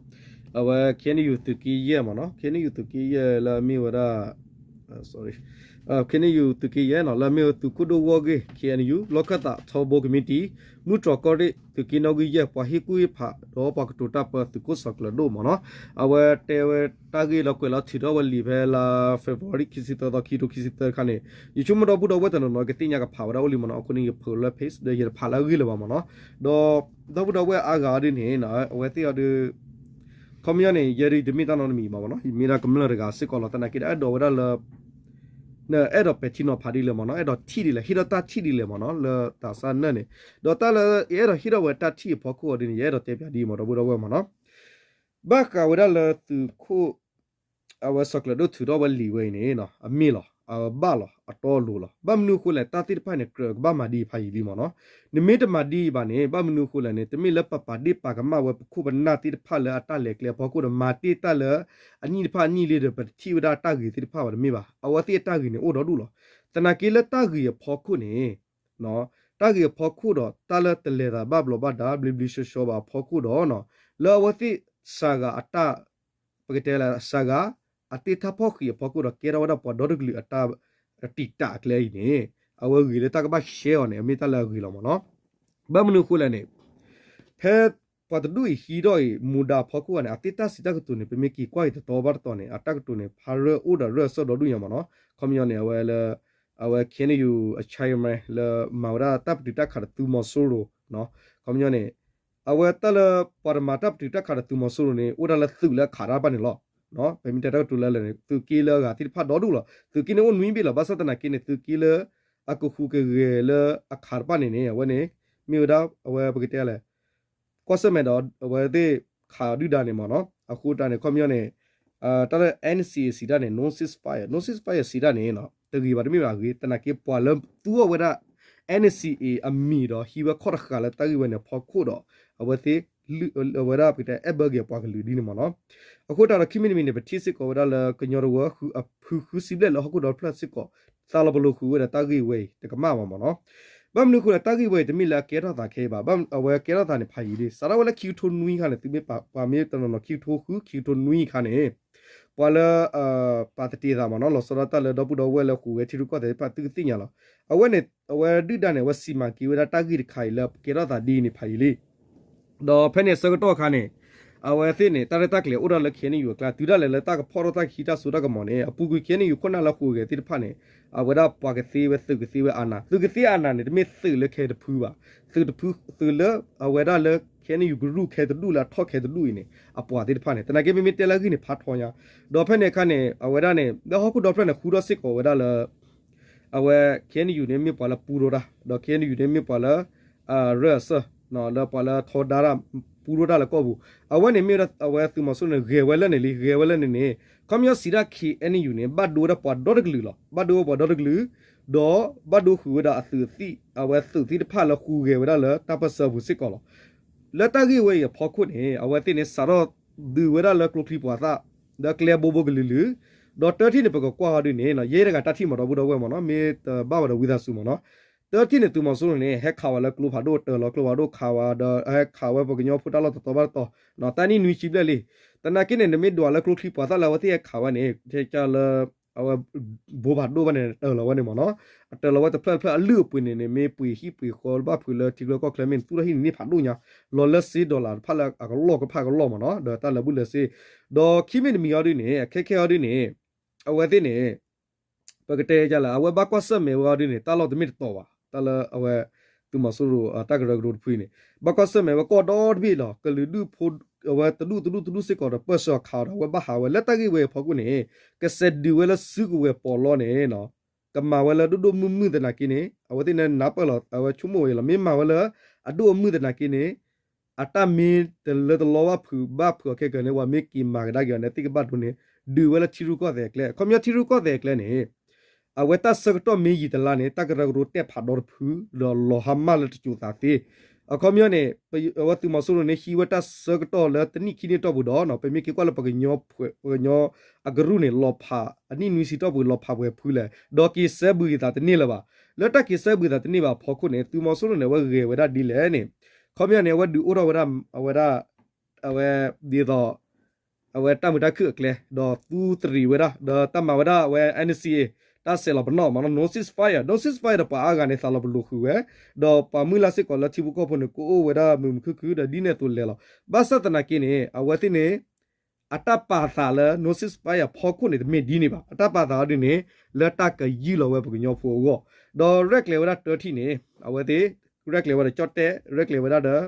အဝဲ KNU သုးက့ယဲၢ်မ့ၢ်နီၤ KNU သုးက့ယဲၢ်လၢအမ့ၢ်ဝဲဒၣ် KNU သုးက့ယဲၢ်နီၤ လၢအမ့ၢ်ဝဲသုးခိၣ်ဒိၣ်ဂီၢ်ဂ့ၢ် KNU လီၢ်ခၢၣ်သးထီဘိ committee မုၢ်တြီၢ်ကီၢ်ရ့ၣ် သုးက့နီၣ်ဂံၢ်ယဲၢ် ပှၤဟ့ၣ်ကူၣ်ဟ့ၣ်ဖး ဒီးပှၤကတိၤတၢ်ပၢသုးခိၣ်စီၤကျၢၤဒိၣ်မ့ၢ်နီၤ အဝဲတဲဝဲတၢ်ဂ့ၢ်လၢကွဲးလီၤထုးထီၣ်ဝဲလံာ်ဖဲလါ February ခံဆံသၢသီ ခံကထိခံဆံသၢတခါန့ၣ် ယဆိကမိၣ်ဒီပုၢ်ဒီဝဲၢ်တနီၤနီၤ ကသ့ၣ်ညါကဖးဝဲဒၣ်အိၣ်လံမ့ၢ်နီၤ အဃိန့ၣ် ယဖုးလၢ page ဒီးယတဖးလၢအဂ့ၢ်လၢၤဘၣ်မ့ၢ်နီၤ ဒီး ဒီပုၢ်ဒီဝဲၢ်အါဂၤဒ်န့ၣ် အဝဲသ့ၣ်အီၤဒ် ခီပညီန့ၣ် ယဲဒ်တမ့ၢ်တၢ်နီတမံၤဘၣ်မ့ၢ်နီၤ ယမ့ၢ်ဒၣ်ကမျၢၢ်တဂၤစ့ၢ်ကီးလီၤ သနာ်က့ဒီးအဲၣ်ဒိးဝဲဒၣ်လၢ နအဲၣ်ဒိးပဲာ်ထံနီၤဖးဒ်လဲၣ်မ့ၢ်နီၤ အဲၣ်ဒိးထံၣ်ဒ်လဲၣ် ဟ့ၣ်ထီၣ်တၢ်ထံၣ်ဒ်လဲၣ်မ့ၢ်နီၤ လၢတၢ်ဆၢန့ၣ်န့ၣ် ဒီးတၢ်လၢ ယအဲၣ်ဒိးဟ့ၣ်ထီၣ်ဝဲတၢ်ထံၣ်အဖီခိၣ်အီၤဒ်န့ၣ် ယအဲၣ်ဒိးတဲပၠးဒ်အံၤမ့ၢ်ဒီပုၢ်ဒီဝဲၢ်မ့ၢ်နီၤ ဘၣ်ဃးဝဲဒၣ်လၢသုးခိၣ် အဝဲစီၤကျၢၤဒိၣ်ထုးထီၣ်ဝဲလံာ်ဝဲအံၤန့ၣ် အမ့ၢ်လီၤ အဘၣ်လီၤ အတီအလိၤလီၤ ဘၣ်မနုၤအဃိလဲၣ် တၢ်သ့ၣ်တဖၣ်န့ၣ် ကြၢးကဘၣ်မၤဒ်အံၤဖးယံာ်လံမ့ၢ်နီၤ နမ့ၢ်တမၤဒ်အံၤဘၣ်န့ၣ် ဘၣ်မနုၤအဃိလဲၣ်န့ၣ် တမ့ၢ်လၢပပာ်ဒ့ၣ်ပာ်ကမၣ်ဝဲပခိၣ်ပနၢ်သ့ၣ်တဖၣ်လၢအတၢ်လဲၤကျဲအဖီခိၣ်ဒီး မၤတ့ၢ်တၢ်လၢအနံၣ်တဖၣ်အနံၣ်လံဒီး ပတထံၣ်ဝဲဒၣ်တၢ်ဂ့ၤသ့ၣ်တဖၣ်ဘၣ်တမ့ၢ်ဘၣ် အဝဲသ့ၣ်အတၢ်ဂ့ၤန့ၣ်အိၣ်ဒီဒူၣ်လီၤ သနာ်က့လၢတၢ်ဂ့ၤအဖီခိၣ်န့ၣ် တၢ်ဂ့ၤအဖီခိၣ်ဒီး တၢ်လၢတလဲၤသးဘၣ်ဘျီးဘၣ်ဒါဘျ့ဘျ့ဆှီဆှီဘၣ်အဖီခိၣ်ဒီး လၢအဝဲသ့ၣ်စှၤဂၤအတၢ် ပကတဲလၢစှၤဂၤ အတ့ထါဖီၣ်ဃံးအဖီခိၣ်ဒီး ကဲထီၣ်ဝဲဒၣ်ပှၤဒီတကလုာ်အတၢ်တံာ်တာ်အကျဲအံၤန့ၣ် အဝဲဂ့ၤလၢတၢ်ကဘၣ်ရှဲအီၤန့ၣ် အမ့ၢ်တၢ်လၢအဂ့ၤလီၤမ့ၢ်နီၤ. ဘၣ်မနုၤအဃိလဲၣ်န့ၣ် ဖဲပှၤတဒူၣ်အံၤဟံးထီၣ်အံၤ မူဒါအဖီခိၣ်န့ၣ် အသ့ၣ်တၢ်စံးတၢ်ကတိၤန့ၣ် ပမ့ၢ်က့ၤကွၢ်က့ၤတတီဘၣ်တတီန့ၣ် အတၢ်ကတိၤန့ၣ် ဖးရၢၢ်အိၣ်ဒီးရၢၢ်အဆၢဒီဒူၣ်ညါမ့ၢ်နီၤ. ခီပညီန့ၣ် အဝဲလၢ အဝဲ KNU အ chairman လၢမၤဝဲဒၣ်တၢ်ပတုာ်တၢ်ခးဒီးသုးမီၤစိရိၤ ခီပညီန့ၣ် အဝဲတၢ်လၢပှၤတမၤတၢ်ပတုာ်တၢ်ခးဒီးသုးမီၤစိရိၤန့ၣ် အိၣ်ဒၣ်လၢသုးလၢအခးတၢ်တဖၣ်န့ၣ်လီၤ. ပမ့ၢ်တဲတၢ်ကတိၤလၢလၢာ်န့ၣ် သုးက့လၢအဂၤသ့ၣ်တဖၣ်ဒီဒူၣ်လီၤ. သုးက့န့ၣ်အိၣ်နွံဘ့ၣ်လီၤ. ဘၣ်ဆၣ်သနာ်က့န့ၣ် သုးက့လၢအကဃူးကဂဲၤလၢအခးတဖၣ်န့ၣ်န့ၣ် အဝဲန့ၣ် မ့ၢ်ဝဲဒၣ်အဝဲပကတဲလဲၣ် ကွၢ်ဆၢၣ်မဲာ်ဒီးအဝဲသ့ၣ်ခးဒုၣ်ဒါန့ၣ်မ့ၢ်နီၤ. အဃိတၢ်န့ၣ် ခီပညီန့ၣ် တၢ်လၢ NCA စံးတၢ်န့ၣ် no ceasefire, no ceasefire စံးတၢ်န့ၣ် တဂ့ၤဘၣ်တမ့ၢ်ဘၣ်အဂ့ၤ သနာ်က့ပှၤလၢသူအီၤဝဲဒၣ် NCA အမံၤဒီးဟံးဝဲခီၣ်တဃာ်လၢတၢ်ဂ့ၢ်ဝဲန့ၣ် အဖီခိၣ်ဒီး အဝဲသ့ၣ် အဝဲဒၣ်ပကတဲ အဲၣ်ဘၢက့ၤပှၤကလုာ်ဒ်န့ၣ်မ့ၢ်နီၤ. အဃိတၢ်ဒီးခံမံၤတမံၤန့ၣ် ပထံၣ်စ့ၢ်ကီးဝဲဒၣ်လၢကညီတဝၢ ဖုဃုဆံဘျဲၣ်လၢဟီၣ်ခိၣ်ဒီဖျၢၣ်စ့ၢ်ကီး သးလီၤပလိာ်ဃုာ်ဝဲဒီးတၢ်ဂ့ၢ်ဝဲအံၤ တကမၣ်ဘၣ်မ့ၢ်နီၤ. ဘၣ်မနုၤအဃိလဲၣ် တၢ်ဂ့ၢ်ဝဲအံၤ တမ့ၢ်လၢအကဲထီၣ်သးခဲအံၤဘၣ်. အဝဲကဲထီၣ်သးန့ၣ် ဖးယံာ်လံ. စးထီၣ်ဝဲလၢခံကထိနွံခါန့ၣ် သုမ့ၢ်ပှၤမ့ၢ်တနီၤနီၤ ခံကထိဃု ခံကထိနွံခါန့ၣ် ပှၤလၢ ပာ်သတ့ၤသးမ့ၢ်နီၤ လီၤဆီဒၣ်တၢ်လၢဒီပုၢ်ဒီဝဲၢ်လၢဟူးဂဲၤထံရူၢ်ကီၢ်သဲးတဖၣ် သုကသ့ၣ်ညါလီၤ. အဝဲန့ၣ် အဝဲဒုၣ်ဒါန့ၣ် အဝဲစံးမၤက့ၤဝဲဒၣ်တၢ်ဂ့ၢ်တခါအံၤလၢကဲထီၣ်သးဒ်အံၤန့ၣ် ဖးယံာ်လံ. ဒီးဖဲန့ၣ်အဆၢကတီၢ်အခါန့ၣ် အဝဲသ့ၣ်န့ၣ် တၢ်ရဲၣ်တၢ်ကျဲၤအိၣ်ဒၣ်လၢ KNU အကျါ တုၤဒၣ်လဲာ်လၢတၢ်ကဖီၣ်ထီၣ်တၢ်ကဟံးတၢ်စိတၢ်ကမီၤန့ၣ် အပူၤကွံာ် KNU ခိၣ်နၢ်လၢဟူးဂဲၤသ့ၣ်တဖၣ်န့ၣ် အဝဲဒၣ်ပှၤကသ့ဝဲသုးကသ့ဝဲအနး သုးကသ့အနးန့ၣ် တမ့ၢ်သုးလၢခဲတဖုဘၣ်. သုးတဖု သုးလၢအဝဲဒၣ်လၢ ခဲအံၤ ယူၤကရူၢ်ခဲတဒူၣ်လၢအထီၣ်ခဲတဒူၣ်အံၤန့ၣ် အပှၤသ့ၣ်တဖၣ်န့ၣ် သနာ်က့မ့မ့ၢ်တဲလၢအဂ့ၢ်န့ၣ် ဖးထီညါ, ဒီးဖဲန့ၣ်အခါန့ၣ် အဝဲဒၣ်န့ၣ် လၢဟီၣ်ခိၣ်ဒီဖျၢၣ်န့ၣ် ဃုထီၣ်စ့ၢ်ကီးဝဲဒၣ်လၢ အဝဲ ခဲအံၤယူၤန့ၣ် မ့ၢ်ပှၤလၢပူထီၣ်တၢ်, ဒီးခဲအံၤယူၤန့ၣ် မ့ၢ်ပှၤလၢ ရၢၢ်အဆၢ လၢပှၤလၢထီဒါတၢ် ပူထီၣ်တၢ်လၢကီၢ်ပူၤ, အဝဲန့ၣ်မ့ၢ်ဝဲဒၣ်အဝဲသုးမီၤစိရိၤန့ၣ် ဂဲၤဝဲလၢန့ၣ်လံ, ဂဲၤဝဲလၢန့ၣ်န့ၣ် ခီပညီစံးဒၣ် ခဲအံၤယူၤန့ၣ် ဘၣ်ဒိဝဲဒၣ်ပှၤဒီတကလုာ်လီၤ, ဘၣ်ဒိဝဲပှၤဒီတကလုာ်, ဒီးဘၣ်ဒိဃုာ်ဝဲဒၣ်အသုးသံၣ် အဝဲသုးသံၣ်တဖၣ်လၢဃုဂဲၤဝဲဒၣ်လၢတၢ်ပၢၢ်ဆၢအပူၤစ့ၢ်ကီးလီၤ. လၢတၢ်ဂ့ၢ်ဝဲအံၤအဖီခိၣ်န့ၣ် အဝဲသ့ၣ်န့ၣ် စးထီၣ်ဒုးဝဲဒၣ်လၢကျိချံပှၤသၣ် လၢကျဲဘိဘိကလုာ်လုာ်, ဒီးတၢထံၣ်န့ၣ် ပကကွၢ်အီၤဒ်န့ၣ် ယဲတဂၤတၢ်ထံၣ်မ့ၢ်ဒီပုၢ်ဒီဝဲၢ်မ့ၢ်နီၤ မ့ၢ်တဘၣ်ဝဲဒီးဝံသးစူၤမ့ၢ်နီၤ, တၢထံၣ်န့ၣ် သုးမီၤစိရိၤန့ၣ် ဟဲခးဝဲလၢကျိဖးဒိၣ်တၢၢ်လီၤ ကျိဖးဒိၣ်ခးဝဲဒီး ဟဲခးဝဲပှၤကညီဖိတၢ်လီၢ်တတီၤဘၣ်တတီၤ, တၢ်နံၣ်နွံဆံဘျဲၣ်လံ, သနာ်က့န့ၣ် နမ့ၢ်ဒွးလၢကျိချံပှၤသၣ်လၢအဝဲသ့ၣ်ဟဲခးဝဲန့ၣ် ထဲကလၢ အဝဲ ဘိဖးဒိၣ်ဘၣ်န့ၣ် တၢၢ်လီၤဝဲန့ၣ်မ့ၢ်နီၤ, အတၢၢ်လီၤဝဲတဖျၢၣ်တဖျၢၣ်အလုၢ်အပှ့ၤန့ၣ်န့ၣ် မ့ၢ်ပှ့ၤဟံၣ်ပှ့ၤဃီဘၣ်ဖုးလၢထံချၢကီၢ်ချၢမ့ၢ်န့ၣ် သူၣ်ထီၣ်ဟံၣ်န့ၣ်န့ၢ်ဖးဒိၣ်ညါ, လီၤလၢစ့ဒီလၣ်တဖၣ်လၢအကလီၢ်ကဖၣ်ကလီၢ်မ့ၢ်နီၤ ဒီးတၢ်လၢာ်ဘူၣ်လၢာ်စ့, ဒီးခံမံၤတမံၤအီၤဒ်န့ၣ် အခဲခဲအီၤဒ်န့ၣ် အဝဲသ့ၣ်န့ၣ် ပကတဲကလဲၣ် အဝဲဘၣ်ကွၢ်ဆၢၣ်မဲာ်ဝဲအီၤဒ်န့ၣ် တၢ်လီၢ်တမ့ၢ်တတီၤဘၣ်, တၢ်လၢအဝဲ သုးမီၤစိရိၤအတၢ်ကရၢကရိတဖုအံၤန့ၣ် ဘၣ်ကွၢ်ဆၢၣ်မဲာ်ဝဲကီၢ်ဒီတဘ့ၣ်လီၤ ကလုာ်ဒူၣ်ဖိ အဝဲတဒူၣ်တဒူၣ်တဒူၣ်စ့ၢ်ကီးဒီး ပၢၢ်ဆၢအခးဒီး အဝဲဘၣ်ဟးဝဲလၢတၢ်ဂ့ၢ်ဝဲအံၤအဖီခိၣ်န့ၣ် ကစဲးဒုးဝဲလၢစုကဝဲၤပီးလီန့ၣ် ကမၤဝဲလၢဒိၣ်ဒိၣ်မုၢ်မုၢ်သနာ်က့န့ၣ် အဝဲသ့ၣ်န့ၣ်နၢ်ပၢၢ်လီၤ အဝဲဆိကမိၣ်ဝဲအံၤလီၤ မ့ၢ်မၤဝဲလၢ အဒိၣ်အမုၢ်သနာ်က့န့ၣ် အတၢ်မ့ၢ်တလၢတလီဘၣ်ဖုးဘၣ်ဖုးအီၤခဲကၢၤန့ၣ် ပှၤမ့ၢ်က့ၤမၤကဒါက့ၤအီၤန့ၣ် သ့ၣ်ကဘၣ်ဒိန့ၣ် ဒုးဝဲလၢထံရူၢ်ကီၢ်သဲးအကျဲ အခီပညီထံရူၢ်ကီၢ်သဲးအကျဲန့ၣ် အဝဲတၢ်ဆၢကတီၢ်မ့ၢ်ယံာ်တလါန့ၣ် တၢ်ကရၢကရိတဲာ်ဖးဒီတဖု ဒီးလီၤဟါမၢ်လၢတစိၤသးသ့, အခီပညီန့ၣ် အဝဲသုးမီၤစိရိၤန့ၣ် ဟံးဝဲတၢ်ဆၢကတီၢ်လၢတနံၣ်ခံနံၣ်အတီၢ်ပူၤဒီး ပမ့ၢ်က့ၤကွၢ်လၢပှၤကညီ ပှၤကညီအကရူၢ်န့ၣ် လီၤဖးအနံၣ်နွံဆံတီၢ်ပူၤ လီၤဖးပှဲၤဖုလဲၣ် ဒီးက့ၤစဲဘူးယသးတန့ၢ်လၢၤဘၣ်. လၢတၢ်က့ၤစဲဘူးသးတန့ၢ်ဘၣ်အဖီခိၣ်န့ၣ် သုးမီၤစိရိၤန့ၣ် အဝဲဂဲၤဝဲဒၣ်ဒ်လဲၣ်န့ၣ် အခီပညီန့ၣ် အဝဲဒုးအိၣ်ထီၣ်ဝဲဒၣ် အဝဲဒၣ် အဝဲ ဒ်သိး အဝဲတၢ်မုာ်တၢ်ခုၣ်အကျဲ ဒီးသူတရံးဝဲဒၣ် ဒီးတၢ်မၤဝဲဒၣ်အဝဲ NCA တၢ်ဆဲးလီၤပနီၣ်မ့ၢ်နီၤ no ceasefire, no ceasefire ဒီးပှၤအါဂၤန့ၣ် သးလီၤပလိာ်ဃုာ်ဝဲ, ဒီးပှၤမုၢ်လၢ်စ့ၢ်ကီးလၢထံဖိကီၢ်ဖိန့ၣ် ကအိၣ်ဝဲဒၣ်မုာ်မုာ်ခုၣ်ခုၣ် ဒီးဒ်န့ၣ်အသိးလဲၤလီၤ. ဘၣ်ဆၣ်သနာ်က့န့ၣ် အဝဲသ့ၣ်န့ၣ် အတၢ်ပာ်သးလၢ no ceasefire အဖီခိၣ်န့ၣ် တမ့ၢ်ဒ်န့ၣ်ဘၣ်. အတၢ်ပာ်သးအီၤဒ်န့ၣ် လၢတၢ်ကယုၢ်လီၤဝဲပှၤကညီဖိအဂီၢ်, ဒီးရဲၣ်ကျဲၤဝဲဒၣ်တၢထံၣ်န့ၣ် အဝဲသ့ၣ် ရဲၣ်ကျဲၤဝဲဒီးကၠီၣ်တဲၣ် ရဲၣ်ကျဲၤဝဲဒၣ်ဒီး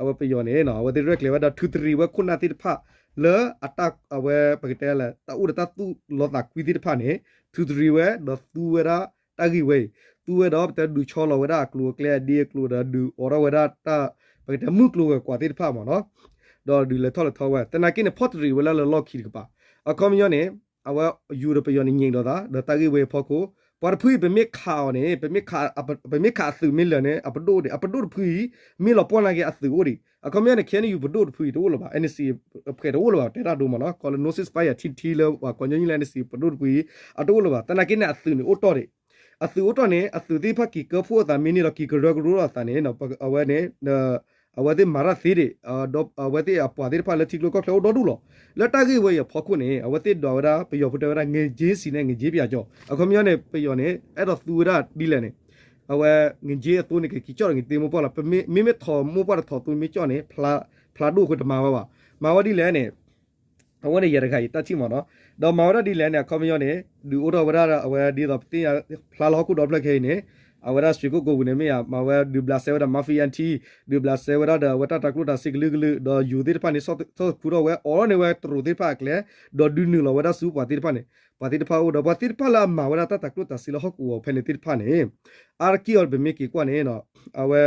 အဝဲပယီၤန့ၣ် အဝဲသ့ၣ်ရဲၣ်ကျဲၤဝဲဒီး ထုးတရံးဝဲခိၣ်နၢ်သ့ၣ်တဖၣ် လၢအတၢ် အဝဲပကတဲလၢ တၢ်အိၣ်ဒီးတၢ်သူၣ်လီသးကွံသ့ၣ်တဖၣ်န့ၣ် ထုးတရံးဝဲ ဒီးသူဝဲဒၣ်တၢ်ဂ့ၢ်ဝဲအံၤ, သူဝဲဒီးပတဲဒုးဆီလီၤဝဲဒၣ်အကျိၤအကျဲအဒ့အကျိၤဒီး ဒုးအိးထီၣ်ဝဲဒၣ်တၢ် ပကတဲမုၢ်ကျိၤဝဲၤကွာ်သ့ၣ်တဖၣ်မ့ၢ်နီၤ, ဒီးဒုးလဲၤထီၣ်လဲၤထီဝဲ သနာ်က့န့ၣ် ဖီၣ်တရံးဝဲလၢလၢလီၢ်ခံတကပၤ, အခီပညီန့ၣ် အဝဲယူၤဒီးပယီၤန့ၣ် ငြိမ်ဒီးသး ဒီးတၢ်ဂ့ၢ်ဝဲအံၤအဖီခိၣ်, ပှၤတဖုအံၤ ပမ့ၢ်ခးအီၤန့ၣ် ပမ့ၢ်ခးအသုးမ့ၢ်လၢာ်န့ၣ် အပဒိၣ်ဒံး အပဒိၣ်တဖုအံၤ မ့ၢ်လီၤပှီၢ်နာ်က့အသုးအိၣ်ဒံး, အခီပညီန့ၣ် ခဲအံၤယူၤပဒိၣ်တဖုအံၤတအိၣ်လၢၤဘၣ်, NCA အဖှဲးတအိၣ်လၢၤဘၣ် တဲတၢ်ဒိမ့ၢ်နီၤ, ကီးလၢ no ceasefire ထံထံလၢပှၤကညီညီလၢ NCA ပဒိၣ်တဖုအံၤ အတအိၣ်လၢၤဘၣ်, သနာ်က့န့ၣ် အသုးန့ၣ်အိၣ်တီၢ်ဒံး, အသုးအိၣ်တီၢ်န့ၣ် အသုးသ့ၣ်တဖၣ်က့ၤကၢဖှိၣ်အသးမ့ၢ်န့ၢ်လီၤ က့ၤကရၢကရိအသးန့ၣ် အဝဲန့ၣ် အဝဲသ့ၣ်မၤတၢ်သ့ဒံး, ဒီးအဝဲသ့ၣ်အပှၤသ့ၣ်တဖၣ်လၢထံကျိကီၢ်ချၢအိၣ်ဒီဒူၣ်လီၤ. လၢတၢ်ဂ့ၢ်ဝဲအံၤအဖီခိၣ်န့ၣ် အဝဲသ့ၣ်ဒွးဝဲဒၣ် ပယီၤဖိတဲဝဲဒၣ် ငွေကြေးစံးန့ၣ် ငွေကြေးပျောက်ကျော်, အခီပညီန့ၣ် ပယီၤန့ၣ် အဲၣ်ဒိးသူဝဲဒၣ်ဒ်လဲၣ်န့ၣ်, အဝဲ ငွေကြေးအသိန့ၣ် ကက့ၤကၠီၣ်ဒီး ငွေကြေး မိၢ်ပှၢ်လီၤ, မ့မ့ၢ်ထီၣ်မိၢ်ပှၢ်တထီၣ်သိမ့ၢ်ကၠီၣ်န့ၣ် ဖျါဒိၣ်အဃိတမၤဝဲဘၣ်, မၤဝဲဒ်လဲၣ်န့ၣ် အဝဲန့ၣ်ယဲတဂၤအံၤတၢ်ထံၣ်မ့ၢ်နီၤ, ဒီးမၤဝဲဒၣ်ဒ်လဲၣ်န့ၣ် အခီပညီန့ၣ် ဒုးအိၣ်ထီၣ်ဝဲဒၣ်အဝဲဒ်သိးပသ့ၣ်ညါ ဖျါလၢဟီၣ်ခိၣ်ဒီဖျၢၣ်ခဲအံၤန့ၣ်, အဝဲဒၣ် ရွှေကုက္ကို ပူၤန့ၣ်မ့ၢ်ဧါ မၤဝဲဒုးဘျးစဲဝဲဒၣ် mafia ထံ, ဒုးဘျးစဲဝဲဒၣ်ဒီးအဝဲတၢ်တၤကျိၣ်တၤစ့ကလုာ်ကလုာ်, ဒီးယူၤသ့ၣ်တဖၣ်န့ၣ် ဆီၣ်သခူထီၣ်ဝဲ အိးထီၣ်န့ၢ်ဝဲတရူးသ့ၣ်တဖၣ်အကျဲ, ဒီးဒုးနုာ်လီၤဝဲဒၣ်ဆူပှၤသ့ၣ်တဖၣ်န့ၣ်, ပှၤသ့ၣ်တဖၣ်အိၣ်ဒီး ပှၤသ့ၣ်တဖၣ်လၢအမၤဝဲဒၣ်တၢ်တၤကျိၣ်တၤစ့လၢဟီၣ်ကဝီၤဖဲန့ၣ်သ့ၣ်တဖၣ်န့ၣ်, အါတက့ၢ်အီၤပမ့ၢ်က့ၤကွၢ်န့ၣ် အဝဲ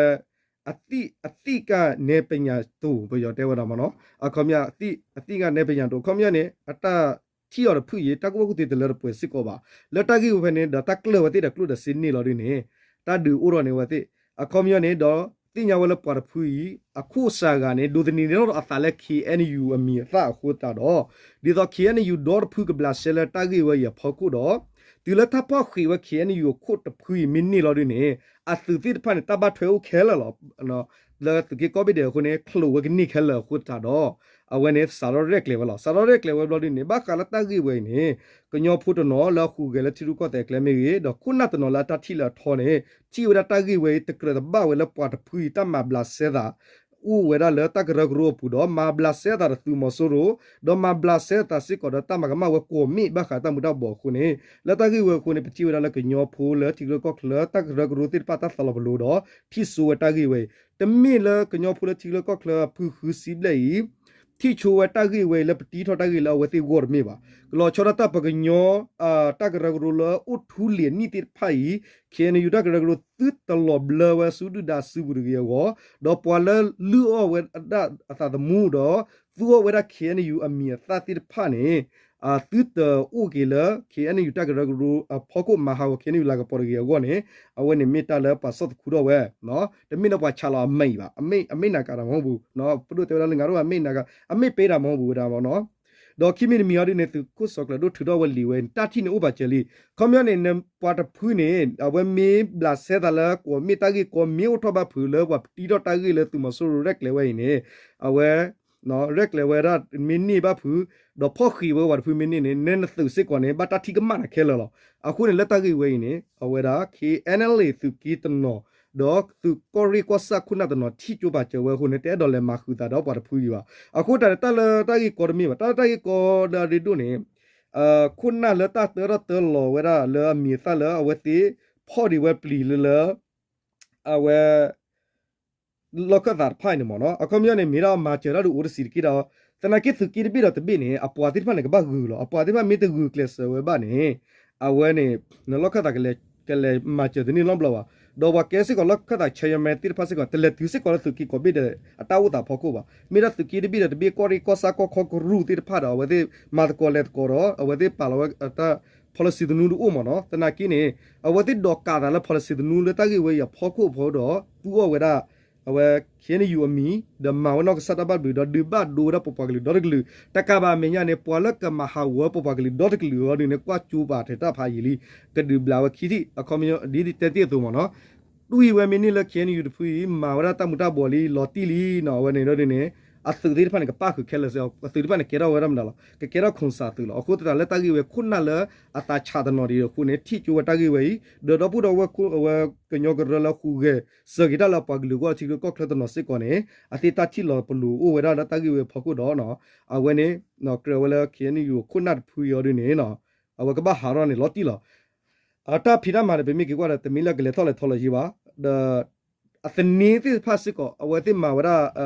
အသံၣ် အသံၣ်ကနဲပညးတိၤ ပယီၤတဲဝဲဒၣ်မ့ၢ်နီၤ, အခီပညီ အသံၣ်ကနဲပညးတိၤ အခီပညီန့ၣ် အတၢ်ထံၣ်အီၤတဖုအံၤ တၢ်ကူၣ်ဘၣ်ကူၣ်သ့တလၢတပှဲၤစ့ၢ်ကီးဘၣ်, လၢတၢ်ဂ့ၢ်ဝဲဖဲန့ၣ် ဒီးတၢ်ကျၢၢ်ဝဲသ့ၣ်ဒီးကျိၣ်ဒီးစ့န့ၢ်လီၤဒ်န့ၣ်, တၢ်ဒုးအိၣ်ထီၣ်န့ၢ်ဝဲသ့ၣ်, အခီပညီန့ၣ်ဒီး သ့ၣ်ညါဝဲလၢပှၤတဖုအံၤ အခိၣ်စှၤဂၤန့ၣ် ဒိးသန့ၤန့ၢ်ထီၣ်အသးလၢ KNU အမံၤအသၣ်အဃိသတးဒီး, ဒ်သိး KNU ဒီတဖုကဘျးစဲလၢတၢ်ဂ့ၢ်ဝဲအံၤအဖီခိၣ်ဒီး, တုၤလၢတၢ်ဖီၣ်ဃံးဝဲ KNU အခိၣ်တဖုအံၤမ့ၢ်န့ၢ်လီၤဒ်န့ၣ်, အသုးသ့ၣ်တဖၣ်န့ၣ် တၢ်ဘၣ်ထွဲအိၣ်ခဲလၢာ်လီၤ. လၢသုးက့ကိးဘ့ၣ်ဒဲးအဃိန့ၣ် ချိးဝဲကန့ၢ်ခဲလၢာ်အဃိသတးဒီး, အဝဲန့ၣ်စးထီၣ်ရဲၣ်ကျဲၤဝဲလီၤ. စးထီၣ်ရဲၣ်ကျဲၤဝဲဘျီဒ်န့ၣ် ဘၣ်ဃးလၢတၢ်ဂ့ၢ်ဝဲအံၤန့ၣ်, ကညီဖိတနီၤလၢအဟူးဂဲၤလၢထံရူၢ်ကီၢ်သဲးအကျဲမ့ၢ်ဂ့ၤ, ဒီးခိၣ်နၢ်တနီၤလၢအတၢ်ထံၣ်လၢအထီန့ၣ်, ထံၣ်ဝဲဒၣ်တၢ်ဂ့ၢ်ဝဲအံၤ တကြၢးတဘၣ်ဝဲလၢပှၤတဖုအံၤတၢ်မၤဘျးစဲသး အိၣ်ဝဲဒၣ်လၢတၢ်ကရၢကရိအပူၤဒီး မၤဘျးစဲအသးဒီးသုးမီၤစိရိၤ, ဒီးမၤဘျးစဲအသးစ့ၢ်ကီးဒီးတၢ်မၤကမၣ်ဝဲကွီၢ်မ့ၣ်ဘၣ်ဃးတၢ်မူၤတၢ်ဘှီးအဃိန့ၣ် လၢတၢ်ဂ့ၢ်ဝဲအဃိန့ၣ် ပထံၣ်ဝဲဒၣ်လၢကညီဖိလၢထံချၢကီၢ်ချၢ တၢ်ကရၢကရိသ့ၣ်တဖၣ်တၢ်သးလီၤပလိာ်ဒီး ထံၣ်ဆိဝဲတၢ်ဂ့ၢ်ဝဲအံၤ, တမ့ၢ်လၢကညီဖိလၢထံချၢကီၢ်ချၢအဖုဃုဆံဘျဲၣ်အံၤ ထံၣ်ဆိဝဲတၢ်ဂ့ၢ်ဝဲအံၤလၢပတံထီၣ်တၢ်ဂ့ၢ်လၢအဝဲသ့ၣ်ဂီၢ်တမ့ၢ်ဘၣ်. လီၤဆီဒၣ်တၢ်ပကညီ တၢ်ကရၢကရိလၢအိၣ်ထူလံၤအနံၣ်သ့ၣ်တဖၣ်အံၤ ခ့ၣ်အဲၣ်ယူၣ် တၢ်ကရၢကရိသုတလီၤဘျၢဝဲဆူဒုၣ်ဒါစုပူၤတဂ့ၤအဂီၢ်, ဒီးပှၤလၢလုၢ်အီၣ်ဝဲဒၣ်အသးသမူဒီး သူအီၣ်ဝဲဒၣ် ခ့ၣ်အဲၣ်ယူၣ် အမံၤအသၣ်သ့ၣ်တဖၣ်န့ၣ် သုတအိၣ်က့ၤလၢ ခ့ၣ်အဲၣ်ယူၣ် တၢ်ကရၢကရိအဖီခိၣ် မၤဟးဂီၤ ခ့ၣ်အဲၣ်ယူၣ် လၤကပီၤတဂ့ၤအဂီၢ်န့ၣ် အဝဲန့ၣ်မ့ၢ်တၢ်လၢပှၤဆီၣ်သခူထီၣ်ဝဲ, တမ့ၢ်လၢပှၤဆးလီၤအမံၤဘၣ်, အမ့ၢ်နာ်က့ၤတၢ်မဟီၣ်ပူၤ, ပဒိၣ်တဲဝဲဒၣ်လၢ ငါဒိၣ်အမ့ၢ်နာ်က့ၤ အမ့ၢ်ပ့ၤတၢ်မဟီၣ်ပူၤဝဲဒၣ်မ့ၢ်နီၤ. ဒီးခံမံၤတမံၤအံၤဒ်န့ၣ် သုးခိၣ်စီၤကျၢၤဒိၣ်ထုးထီၣ်ဝဲလံာ်ဝဲ တၢ်ထံၣ်န့ၣ်အိၣ်ပာ်စၢၤလံ. ခီပညီန့ၣ် ပှၤတဖုန့ၣ် အဝဲမ့ၢ်ဘျးစဲသးလၢကွီၢ်မ့ၣ်တၢ်ဂ့ၢ်ကီ မ့ၢ်အိၣ်ထီၣ်ဘၣ်ဖုးလၢ ပှၤပတံထီၣ်တၢ်ဂ့ၢ်လၢသုးမီၤစိရိၤရဲၣ်ကျဲၤဝဲအံၤန့ၣ် အဝဲ ရဲၣ်ကျဲၤဝဲဒၣ်မ့ၢ်န့ၢ်ဘၣ်ဖုး, ဒီးဖီၣ်ဃံးဝဲပှၤတဖုမ့ၢ်န့ၢ်န့ၣ် နဲနသုးစ့ၢ်ကီးန့ၣ် ဘၣ်တၢ်ထံၣ်ကမၣ်နၤခဲလၢာ်လီၤ. အဃိန့ၣ်လၢတၢ်ဂ့ၢ်ဝဲအံၤန့ၣ် အဝဲဒၣ် ခ့ၣ်အဲၣ်အလ်အ့ သုးက့တနီၤ ဒီးသုးကီၢ်ရ့ၣ်ကီၢ်ဆၣ်ခိၣ်နၢ်တနီၤ ထံၣ်ကၠိပာ်စၢၤဝဲအဃိန့ၣ် တအဲၣ်ဒိးလဲၤမၤဃုာ်သးဒီးပှၤတဖုအံၤဘၣ်. အဃိတၢ်န့ၣ် တၢ်လၢတၢ်ဂ့ၢ်ကီတမ့ၢ်ဘၣ်, တၢ်လၢတၢ်ဂ့ၢ်ကီလၢအရ့ဒိၣ်န့ၣ် ခိၣ်နၢ်လၢတၢ်တၢထီၣ်တၢလီၤဝဲဒၣ်လၢအမံၤအသၣ်လၢအဝဲသ့ၣ်ဖီၣ်ဒံးဝဲပျံၤလၢလၢ အဝဲ လီၢ်ခၢၣ်သးတဖၣ်အံၤန့ၣ်မ့ၢ်နီၤ, အခီပညီန့ၣ် မ့ၢ်ဒၣ်မၤစၢၤတၢ်ဒုးအိၣ်တဆံးတက့ၢ်ဒီး သနာ်က့သုးက့တဘ့ၣ်ဒီးတဘ့ၣ်န့ၣ် အပှၤသ့ၣ်တဖၣ်န့ၣ် ကဘၣ်ဂုာ်လီၤ. အပှၤသ့ၣ်တဖၣ်မ့ၢ်တဂုာ်ကျဲးစၢးဝဲဘၣ်န့ၣ် အဝဲန့ၣ် လီၢ်ခၢၣ်သး ကလဲၤမၤစၢၤတန့ၢ်လီၢ်ဘျီဘၣ်. ဒီးပှၤကဲစ့ၢ်ကီးလီၢ်ခၢၣ်သး chairman သ့ၣ်တဖၣ်စ့ၢ်ကီး တလဲၤတုၤစ့ၢ်ကီးလၢသုးက့ကိးဘ့ၣ်ဒီး အတၢ်အိၣ်သးဖီခိၣ်ဘၣ်. မ့ၢ်ဒၣ်သုးက့တဘ့ၣ်ဒီးတဘ့ၣ် ကီၢ်ရ့ၣ်ကီၢ်ဆၣ်ကီၢ်ခီကရူၢ်သ့ၣ်တဖၣ်ဒီး အဝဲသ့ၣ်မၤသကိးလဲၤသကိးဒီး အဝဲသ့ၣ်ပာ်လီၤဝဲတၢ် policy သနူတအိၣ်မ့ၢ်နီၤ. သနာ်က့န့ၣ် အဝဲသ့ၣ်ဒိးကးသးလၢ policy သနူလၢတၢ်ဂ့ၢ်ဝဲအံၤအဖီခိၣ်ဖိဒီး သူအီၣ်ဝဲဒၣ် အဝဲ ခ့ၣ်အဲၣ်ယူၣ် အမံၤ ဒီးမၤဝဲနီၢ်ကစၢ်တၢ်ဘၣ်ဘျုးဒီး ဒုးဘၣ်ဒိဝဲဒၣ်ပပှၤကလုာ်ဒီတကလုာ် တကးဘၣ်အမဲာ်ညါန့ၣ် ပှၤလၢကမၤဟးဂီၤဝဲပပှၤကလုာ်ဒီတကလုာ်အဂီၢ်ဒ်န့ၣ် ကွၢ်ကၠိပာ်ထဲတၢ်ဖးယံာ်လံ ကဒုးဘျးဝဲခံထံၣ် အခီပညီ ဒ်တဲတ့ၢ်အသိးမ့ၢ်နီၤ. တွံၢ်ဝဲမ့ၢ်န့ၢ်လၢ ခ့ၣ်အဲၣ်ယူၣ် တဖုအံၤ မၤဝဲဒၣ်တၢ်မူၤတၢ်ဘှီးလံ လီၤတံၢ်လံနီၤ အဝဲန့ၣ်ဒီးဒ်န့ၣ် အသုးသ့ၣ်တဖၣ်န့ၣ် ကပၣ်ဃုာ်ခဲလၢာ်စ့ၢ်ကီး အသုးတဖၣ်န့ၣ် ကဲထီၣ်ဝဲဒၣ်မနုၤလီၤ ကကဲထီၣ်ခိၣ်စၢ်သုးလီၤ. အဃိသတးလၢတၢ်ဂ့ၢ်ဝဲခိၣ်နၢ်လၢအသးဆးတနီၤဒ်အဃိန့ၣ် ထံၣ်ကၠိဝဲတၢ်ဂ့ၢ်ဝဲအံၤ ဒီးဒီပုၢ်ဒီဝဲၢ်ခိၣ်အဝဲ ကညီကရၢလၢဟူးဂဲၤ စၢၤက့ၤတၢ်လၢပှၤကလုာ်အဂီၢ်ထံချၢကီၢ်ချၢတနီၤစ့ၢ်ကီးန့ၣ် အသ့ၣ်တၢ်ထံၣ်လီၤပလိာ်အိၣ်ဝဲဒၣ်လၢတၢ်ဂ့ၢ်ဝဲအဖီခိၣ်ဒီး အဝဲန့ၣ် ကြၢးဝဲလၢ ခ့ၣ်အဲၣ်ယူၣ် ခိၣ်နၢ်တဖုအံၤအီၤဒ်န့ၣ် အဝဲကဘၣ်ဟးထီၣ်န့ၣ် လီၤတံၢ်လီၤ. အတၢ်ဖံးတၢ်မၤန့ၣ် ပမ့ၢ်က့ၤကွၢ်ဒီး တမ့ၢ်လၢကလဲၤထီၣ်လဲၤထီလီၤယံၤဘၣ်. ဒီး အသန့သ့ၣ်တဖၣ်စ့ၢ်ကီး အဝဲသ့ၣ်မၤဝဲဒၣ်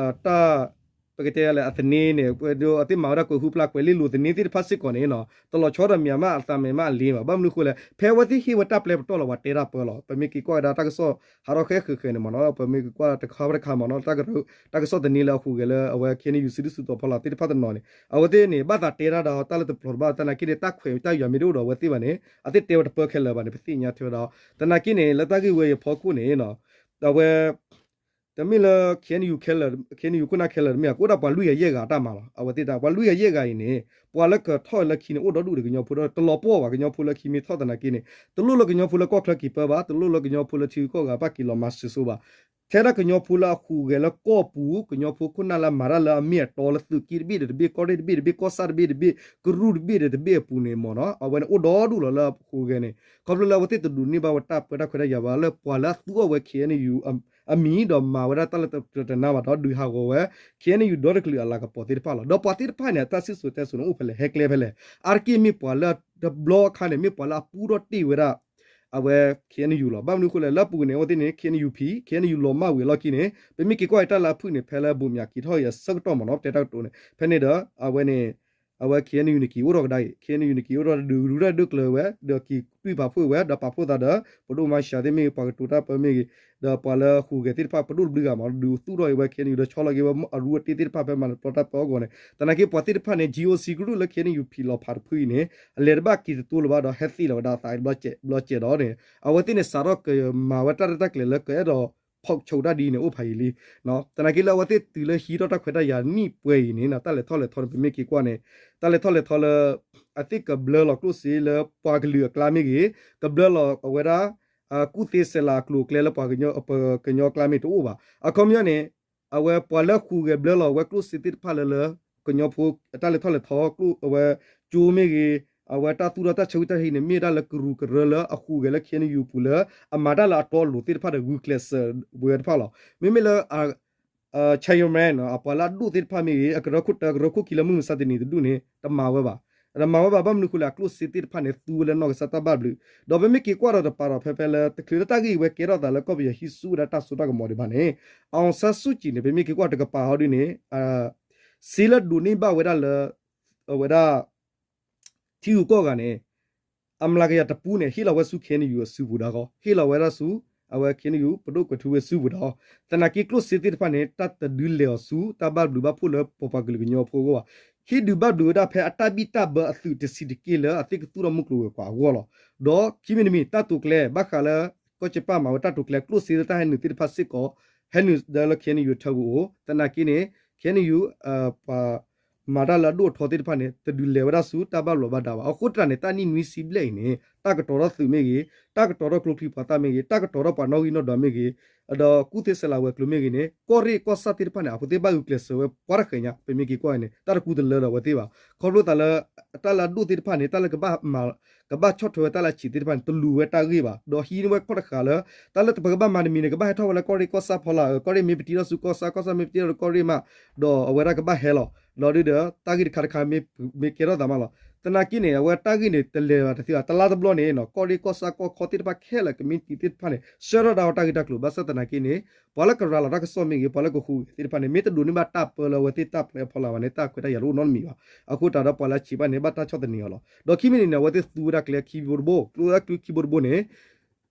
တၢ် ပကတဲလဲၣ် အသန့န့ၣ် အဝဲသ့ၣ်မၤဝဲဒၣ်ကွဲးဟူပျၢ်ကွဲးလ့လိာ်သန့သ့ၣ်တဖၣ်စ့ၢ်ကီးန့ၣ် တလီၤဆီဒီးမ့ၢ်အမ့ၢ်အသးမ့ၢ်မ့ၢ်အလ့ဘၣ်. ဘၣ်မနုၤအဃိလဲၣ် ဖဲအဝဲသ့ၣ်ဟ့ၣ်ဝဲတၢ်ပျဲပတီၢ်လီၤ ပှၤတဲတၢ်ပၢလီၤ. ပမ့ၢ်က့ၤကွၢ်ဝဲဒၣ်တၢ်ကစီၣ်ဟးထီၣ်ဃဲဃုာ်ဃဲန့ၣ်မ့ၢ်နီၤ ပမ့ၢ်က့ၤကွၢ်တခါဝဲတခါမ့ၢ်နီၤ တၢ်ကစီၣ်သန့လၢအဟူးဂဲၤလၢအဝဲ ခ့ၣ်အဲၣ်ယူၣ် စုဒုၣ်စုတီၤဖီလာ်သ့ၣ်တဖၣ်တနီၤန့ၣ် အဝဲသ့ၣ်န့ၣ် ဘၣ်သးတဲတၢ်ဒီးတၢ်လၢတပျီၤတဘၣ် သနာ်က့န့ၣ် တၢ်ခွဲးတၢ်ယာ်မ့ၢ်တအိၣ်ဒီးအဝဲသ့ၣ်ဘၣ်န့ၣ် အသ့ၣ်တဲဝဲတပၢၢ်ခဲလၢာ်ဘၣ်န့ၣ် ပသ့ၣ်ညါထဲဝဲဒၣ် သနာ်က့န့ၣ် လၢတၢ်ဂ့ၢ်ဝဲအံၤအဖီခိၣ်န့ၣ် အဝဲ တမ့ၢ်လၢ ခ့ၣ်အဲၣ်ယူၣ် ခဲလၢာ် ခ့ၣ်အဲၣ်ယူၣ် ခိၣ်နၢ်ခဲလၢာ်တမ့ၢ် ကအိၣ်ဒၣ်ပှၤလွံၢ်ကယၤယဲၢ်ဂၤအတၢ်မၤလီၤ. အဝဲသ့ၣ်တၢ် ပှၤလွံၢ်ကယၤယဲၢ်ဂၤအံၤန့ၣ် ပှၤလၢကထီၣ်လၢခံန့ၣ် အိၣ်ဒီဒူၣ်ဒီးကညီဖိဒီး တလီၤပှီၢ်ဘၣ် ကညီဖိလၢခံမ့ၢ်ထီၣ်သနာ်က့န့ၣ် တလိၣ်လၢကညီဖိလၢကီၢ်ချၢက့ၤပၢဘၣ် တလိၣ်လၢကညီဖိလၢထံဂုၤကီၢ်ဂၤဘၣ်က့ၤလီၤမၤစၢၤစိဘၣ်. ထဲဒၣ်ကညီဖိလၢအဟူးဂဲၤလၢကီၢ်ပူၤ ကညီဖိခိၣ်နၢ်လၢအမ့ၢ်အတီလၢသုးက့တဘ့ၣ်ဒီးတဘ့ၣ် ကီၢ်ရ့ၣ်တဘ့ၣ်တဘ့ၣ် ကီၢ်ဆၣ်တဘ့ၣ်တဘ့ၣ် ကရူၢ်တဘ့ၣ်ဒီးတဘ့ၣ်အပူၤန့ၣ်မ့ၢ်နီၤ အဝဲန့ၣ်အိၣ်ဒီဒူၣ်လီၤလၢအဟူးဂဲၤန့ၣ် ခီဖျိလၢအဝဲသ့ၣ်တဒိးန့ၢ်ဘၣ်ဝဲတၢ်ပၢတၢ်ခွဲးတၢ်ယာ်ဘၣ်လၢပှၤလၢအသူအီၣ်ဝဲ ခ့ၣ်အဲၣ်ယူၣ် အမံၤဒီးမၤဝဲဒၣ်တၢ်လၢတနါဘၣ်ဒီးဒုးဟးဂီၤဝဲ ခ့ၣ်အဲၣ်ယူၣ် ဒီတကလုာ်အလၤကပီၤသ့ၣ်တဖၣ်လီၤ. ဒီးပှၤသ့ၣ်တဖၣ်န့ၣ် အတၢ်စံၣ်စိၤတဲစိၤန့ၣ်အိၣ်ဖဲလဲၣ်ဟဲကျဲဖဲလဲၣ် အါတက့ၢ်မ့ၢ်ပှၤလၢတဘျီအခါန့ၣ် မ့ၢ်ပှၤလၢအပူထီၣ်တ့ၢ်ဝဲဒၣ် အဝဲ ခ့ၣ်အဲၣ်ယူၣ် လီၤ. ဘၣ်မနုၤအဃိလဲၣ် လၢအပူၤကွံာ်န့ၣ် အဝဲသ့ၣ်န့ၣ် ခ့ၣ်အဲၣ်ယူၣ်ဖံး ခ့ၣ်အဲၣ်ယူၣ် လီၤမၢ်ဝံၤအလီၢ်ခံန့ၣ် ပမ့ၢ်က့ၤကွၢ်တၢ်လၢအဖုၣ်န့ၣ် ဖဲလၢဘိးမၠးက့ၤထီၣ်အံၤအဆၢကတီၢ်မ့ၢ်နီၤ ပတဲတၢ်ကတိၤန့ၣ် ဖဲန့ၣ်ဒီး အဝဲန့ၣ် အဝဲ ခ့ၣ်အဲၣ်ယူၣ် န့ၣ်က့ၤအိၣ်ထီၣ်ကဒါအံၤ ခ့ၣ်အဲၣ်ယူၣ် န့ၣ်က့ၤအိၣ်ထီၣ်ဒုးရူၢ်တၢ်ဒုးကျၢၤဝဲ ဒီးက့ၤတွံၢ်ပာ်ဖှိၣ်ဝဲ ဒီးပာ်ဖှိၣ်သးဒီး ပဒိၣ်မါၡးသ့ၣ်မ့ၢ်ဂ့ၤ ပှၤကတိၤတၢ်ပၢမ့ၢ်ဂ့ၤ ဒီးပှၤလၢဟူးဂဲၤသ့ၣ်တဖၣ် ပဒိၣ်တဘျုးဂၤမ့ၢ် ဒုးသူၣ်ထီၣ်အံၤဝဲ ခ့ၣ်အဲၣ်ယူၣ် ဒီးဆီလီၤက့ၤဝဲအရူအတ့သ့ၣ်တဖၣ်ဖဲမၤတပျီတၢ်ပၢအဂီၢ်န့ၣ် သနာ်က့ပှၤသ့ၣ်တဖၣ်န့ၣ် GOC ကရူၢ်လၢ ခ့ၣ်အဲၣ်ယူၣ် ဖံးလီၤဖးတဖုအံၤန့ၣ် အလဲၤတဘၣ်က့ၤတတိလၢၤဘၣ်ဒီး ဟဲသံလီၤဝဲဒၣ်အသးဘျီစဲးဒီးန့ၣ် အဝဲသ့ၣ်န့ၣ် စးထီၣ်ကမၤဝဲတၢ်ရဲၣ်တၢ်ကျဲၤလၢကအဲၣ်ဒိး ဖီၣ်ဆိးတၢ်ဒ်အံၤန့ၣ် အိၣ်ဖးယံာ်လံ သနာ်က့လၢအဝဲသ့ၣ်တုၤလၢဟံးထီၣ်တၢ်ခွဲးတၢ်ယာ်နံၣ်ပှဲၤအံၤန့ၣ် တၢ်လဲၤထီၣ်လဲၤထီန့ၣ် ပမ့ၢ်က့ၤကွၢ်န့ၣ် တၢ်လဲၤထီၣ်လဲၤထီလၢ အသ့ၣ်ကဘျၢလီၤကျိၣ်စ့လၢပှၤကလုာ်အကျါမ့ၢ်ဂ့ၤ ကဘျၢလီၤအဝဲဒၣ် ကူၣ်သ့စဲးလၤအကျိၤအကျဲလၢပှၤကညီအကျါမ့ၢ်တအိၣ်ဘၣ်. အခီပညီန့ၣ် အဝဲပှၤလၢဟူးဂဲၤဘျၢလီၤဝဲကျိၣ်စ့သ့ၣ်တဖၣ်လၢလၢ ကညီဖိအတၢ်လဲၤထီၣ်လဲၤထီ ကျိၣ်အဝဲကၠိမ့ၢ်ဂ့ၤ အဝဲတၢ်သူၣ်ထီၣ်တၢ်ဆၢဝံတၢ်ဟံးန့ၣ် မ့ၢ်ဒၣ်လၢကရူၢ်ကရၢလၢအဟူးဂဲၤလၢ ခ့ၣ်အဲၣ်ယူၣ် ပူၤလၢ အမၤတၢ်လၢအတီအလိၤသ့ၣ်တဖၣ်ဒီးဂုာ်ကျဲးစၢးဝဲတဖၣ်လီၤ. မ့မ့ၢ်လၢ Chairman အပှၤလၢအဒိၣ်သ့ၣ်တဖၣ်မ့ၢ်ဂ့ၤ အကရၢခိၣ်တၢ ကရၢခိၣ်ခံလၢမုၢ်မဆါတနံၤတဒူၣ်န့ၣ် တမၤဝဲဘၣ်. တမၤဝဲဘၣ် ဘၣ်မနုၤအဃိလဲၣ် အကျိၣ်စ့သ့ၣ်တဖၣ်န့ၣ် သူဝဲလၢနီၢ်ကစၢ်တၢ်ဘၣ်ဘျုး ဒီးပမ့ၢ်က့ၤကွၢ်ဒီးတပာ်ဒီးဖဲဖဲလၢ တချုးလၢတၢ်ဂ့ၢ်ဝဲကဲထီၣ်သးလၢကီၢ်ပယီၤဟံးဆူၣ်ဝဲဒၣ်တၢ်စိတၢ်ကမီၤဒံးဘၣ်န့ၣ် အောင်ဆန်းစုကြည်န့ၣ် ပမ့ၢ်က့ၤကွၢ်တကပၤဟီဒ်န့ၣ် စ့လၢဒိးန့ၢ်ဘၣ်ဝဲဒၣ်လၢ အဝဲဒၣ် ထံဂုၤကီၢ်ဂၤန့ၣ် အမျးကယၤတပူန့ၣ် ဟ့ၣ်လီၤဝဲဆူ KNU အစုပူၤဒၣ်ဃီ ဟ့ၣ်လီၤဝဲဒၣ်ဆူ အဝဲ KNU ပဒိၣ်ကွဲးထူဝ့ၣ်စုပူၤဒၣ်ဃီ သနာ်က့ကျိၣ်စ့သ့ၣ်တဖၣ်န့ၣ် တၢ်တဒုးလဲၤအီၤဆူ တၢ်ဘၣ်ဘျုးဘၣ်ဖှိၣ်လၢပပှၤကလုာ်ကညီဖိအဂီၢ်ဘၣ်. ဟ့ၣ်ဒုးဘၣ်ဘျုးဝဲဒၣ်ဖဲအတၢ်ဘံၣ်တၢ်ဘၢအသုးတဆံးတက့ၢ်လၢအသ့ၣ်ကသူၣ်ထီၣ်မုၢ်ကျိၤဝဲၤကွာ်အဂီၢ်လီၤ. ဒီးခံမံၤတမံၤ တၢ်တိာ်ကျဲၤ ဘၣ်ဃးလၢ ကီၢ်ကၠီၣ်ပၢ်မၤဝဲတၢ်တိာ်ကျဲၤ ကျိၣ်စ့လၢတၢ်ဟဲနုာ်သ့ၣ်တဖၣ်စ့ၢ်ကီး ဟဲနုာ်ဒီးလၢ KNU ထၢပူၤအိၣ် သနာ်က့န့ၣ် KNU ပှၤ မၤတၢ်လၢအဒိၣ်အထီသ့ၣ်တဖၣ်န့ၣ် တဒုးလဲၤဝဲဒၣ်ဆူတၢ်ဘၣ်ဘျီးဘၣ်ဒါဘၣ်. အဃိတၢ်န့ၣ် တၢ်နံၣ်နွံဆံဘျဲၣ်အံၤန့ၣ် တၢ်ကတီၤထီၣ်သုးမ့ၢ်ဂ့ၤ, တၢ်ကတီၤထီၣ်ကျိချံပှၤသၣ်မ့ၢ်ဂ့ၤ, တၢ်ကတီၤထီၣ်ပှၤနီၣ်ဂံၢ်နီၣ်ဒွးမ့ၢ်ဂ့ၤ, ဒီးကူၣ်သ့ဆဲးလၤဝဲၤကျိၤမ့ၢ်ဂ့ၤန့ၣ် ကီၢ်ရ့ၣ်ကီၢ်ဆၣ်သ့ၣ်တဖၣ်န့ၣ် အဖိသ့ၣ်ဘၣ်ဂုာ်ကျဲးစၢးဝဲပှၤတဃဲၤညါ ပမ့ၢ်က့ၤကွၢ်အံၤန့ၣ် တၢ်တကူတလၢဒီးအဝဲသ့ၣ်ဘၣ်. ခီဖျိသးလၢ တၢ်လၢအဒိၣ်သ့ၣ်တဖၣ်န့ၣ် တၢ်လၢကဘၣ်မၤ ကဘၣ်ဆီၣ်ထွဲဝဲတၢ်လၢအဆံးသ့ၣ်တဖၣ်န့ၣ် တလူၤဝဲတၢ်ဂ့ၢ်ဘၣ်. ဒီးဟံးန့ၢ်ဝဲခီၣ်တဃာ်လၢ တၢ်လၢပကဘၣ်မၤတမံၤန့ၣ် ကဘၣ်ဟဲထီၣ်ဝဲလၢကီၢ်ရ့ၣ်ကီၢ်ဆၣ်ဖီလာ်, ကီၢ်ရ့ၣ်မ့ၢ်ပတံထီၣ်ဆူကီၢ်ဆၣ်, ကီၢ်ဆၣ်မ့ၢ်ပတံထီၣ်လၢကီၢ်ရ့ၣ်မး, ဒီးအဝဲဒၣ်ကဘၣ်ဟဲလီၤ. ဒီးဒ်ဒီး တၢ်ဂ့ၢ်တခါတခါမ့ၢ်ကဲထီၣ်သးမးလီၤ. သနာ်က့န့ၣ် အဝဲတၢ်ဂ့ၢ်န့ၣ် တလဲၤဘၣ်တသ့ဘၣ်. တလါတဘျီန့ၣ် ကီၢ်ရ့ၣ်ကီၢ်ဆၣ်ကီၢ်ခီသ့ၣ်တဖၣ်ခဲလၢာ် ကမံးတံာ်သ့ၣ်တဖၣ်န့ၣ် ဆှၢထီၣ်ဒၣ်ဝဲတၢ်ဂ့ၢ်တၢ်ကျိၤ ဘၣ်ဆၣ်သနာ်က့န့ၣ် ပှၤလၢကရၤလီၤတၢ်ကစီၣ်မ့ၢ်ဂ့ၤ, ပှၤလၢကဟူးဂဲၤသ့ၣ်တဖၣ်န့ၣ် မ့ၢ်တဒိးန့ၢ်ဘၣ်တၢ်ပၢလၢအဝဲသ့ၣ်တၢ်ပျဲအဖီလာ်ဘၣ်န့ၣ် တၢ်ခွဲးတၢ်ယာ်တအိၣ်နီတမံၤဘၣ်. အဃိသတးဒီးပှၤလၢအဆံးဘၣ်န့ၣ် ဘၣ်တၢ်ဆီၣ်သနံးအီၤလီၤ. ဒီးခံမံၤတမံၤန့ၣ် အဝဲသ့ၣ်သူဝဲဒၣ်ကျဲခံဘိတဘိ, ကျိချံခံဘိတဘိန့ၣ်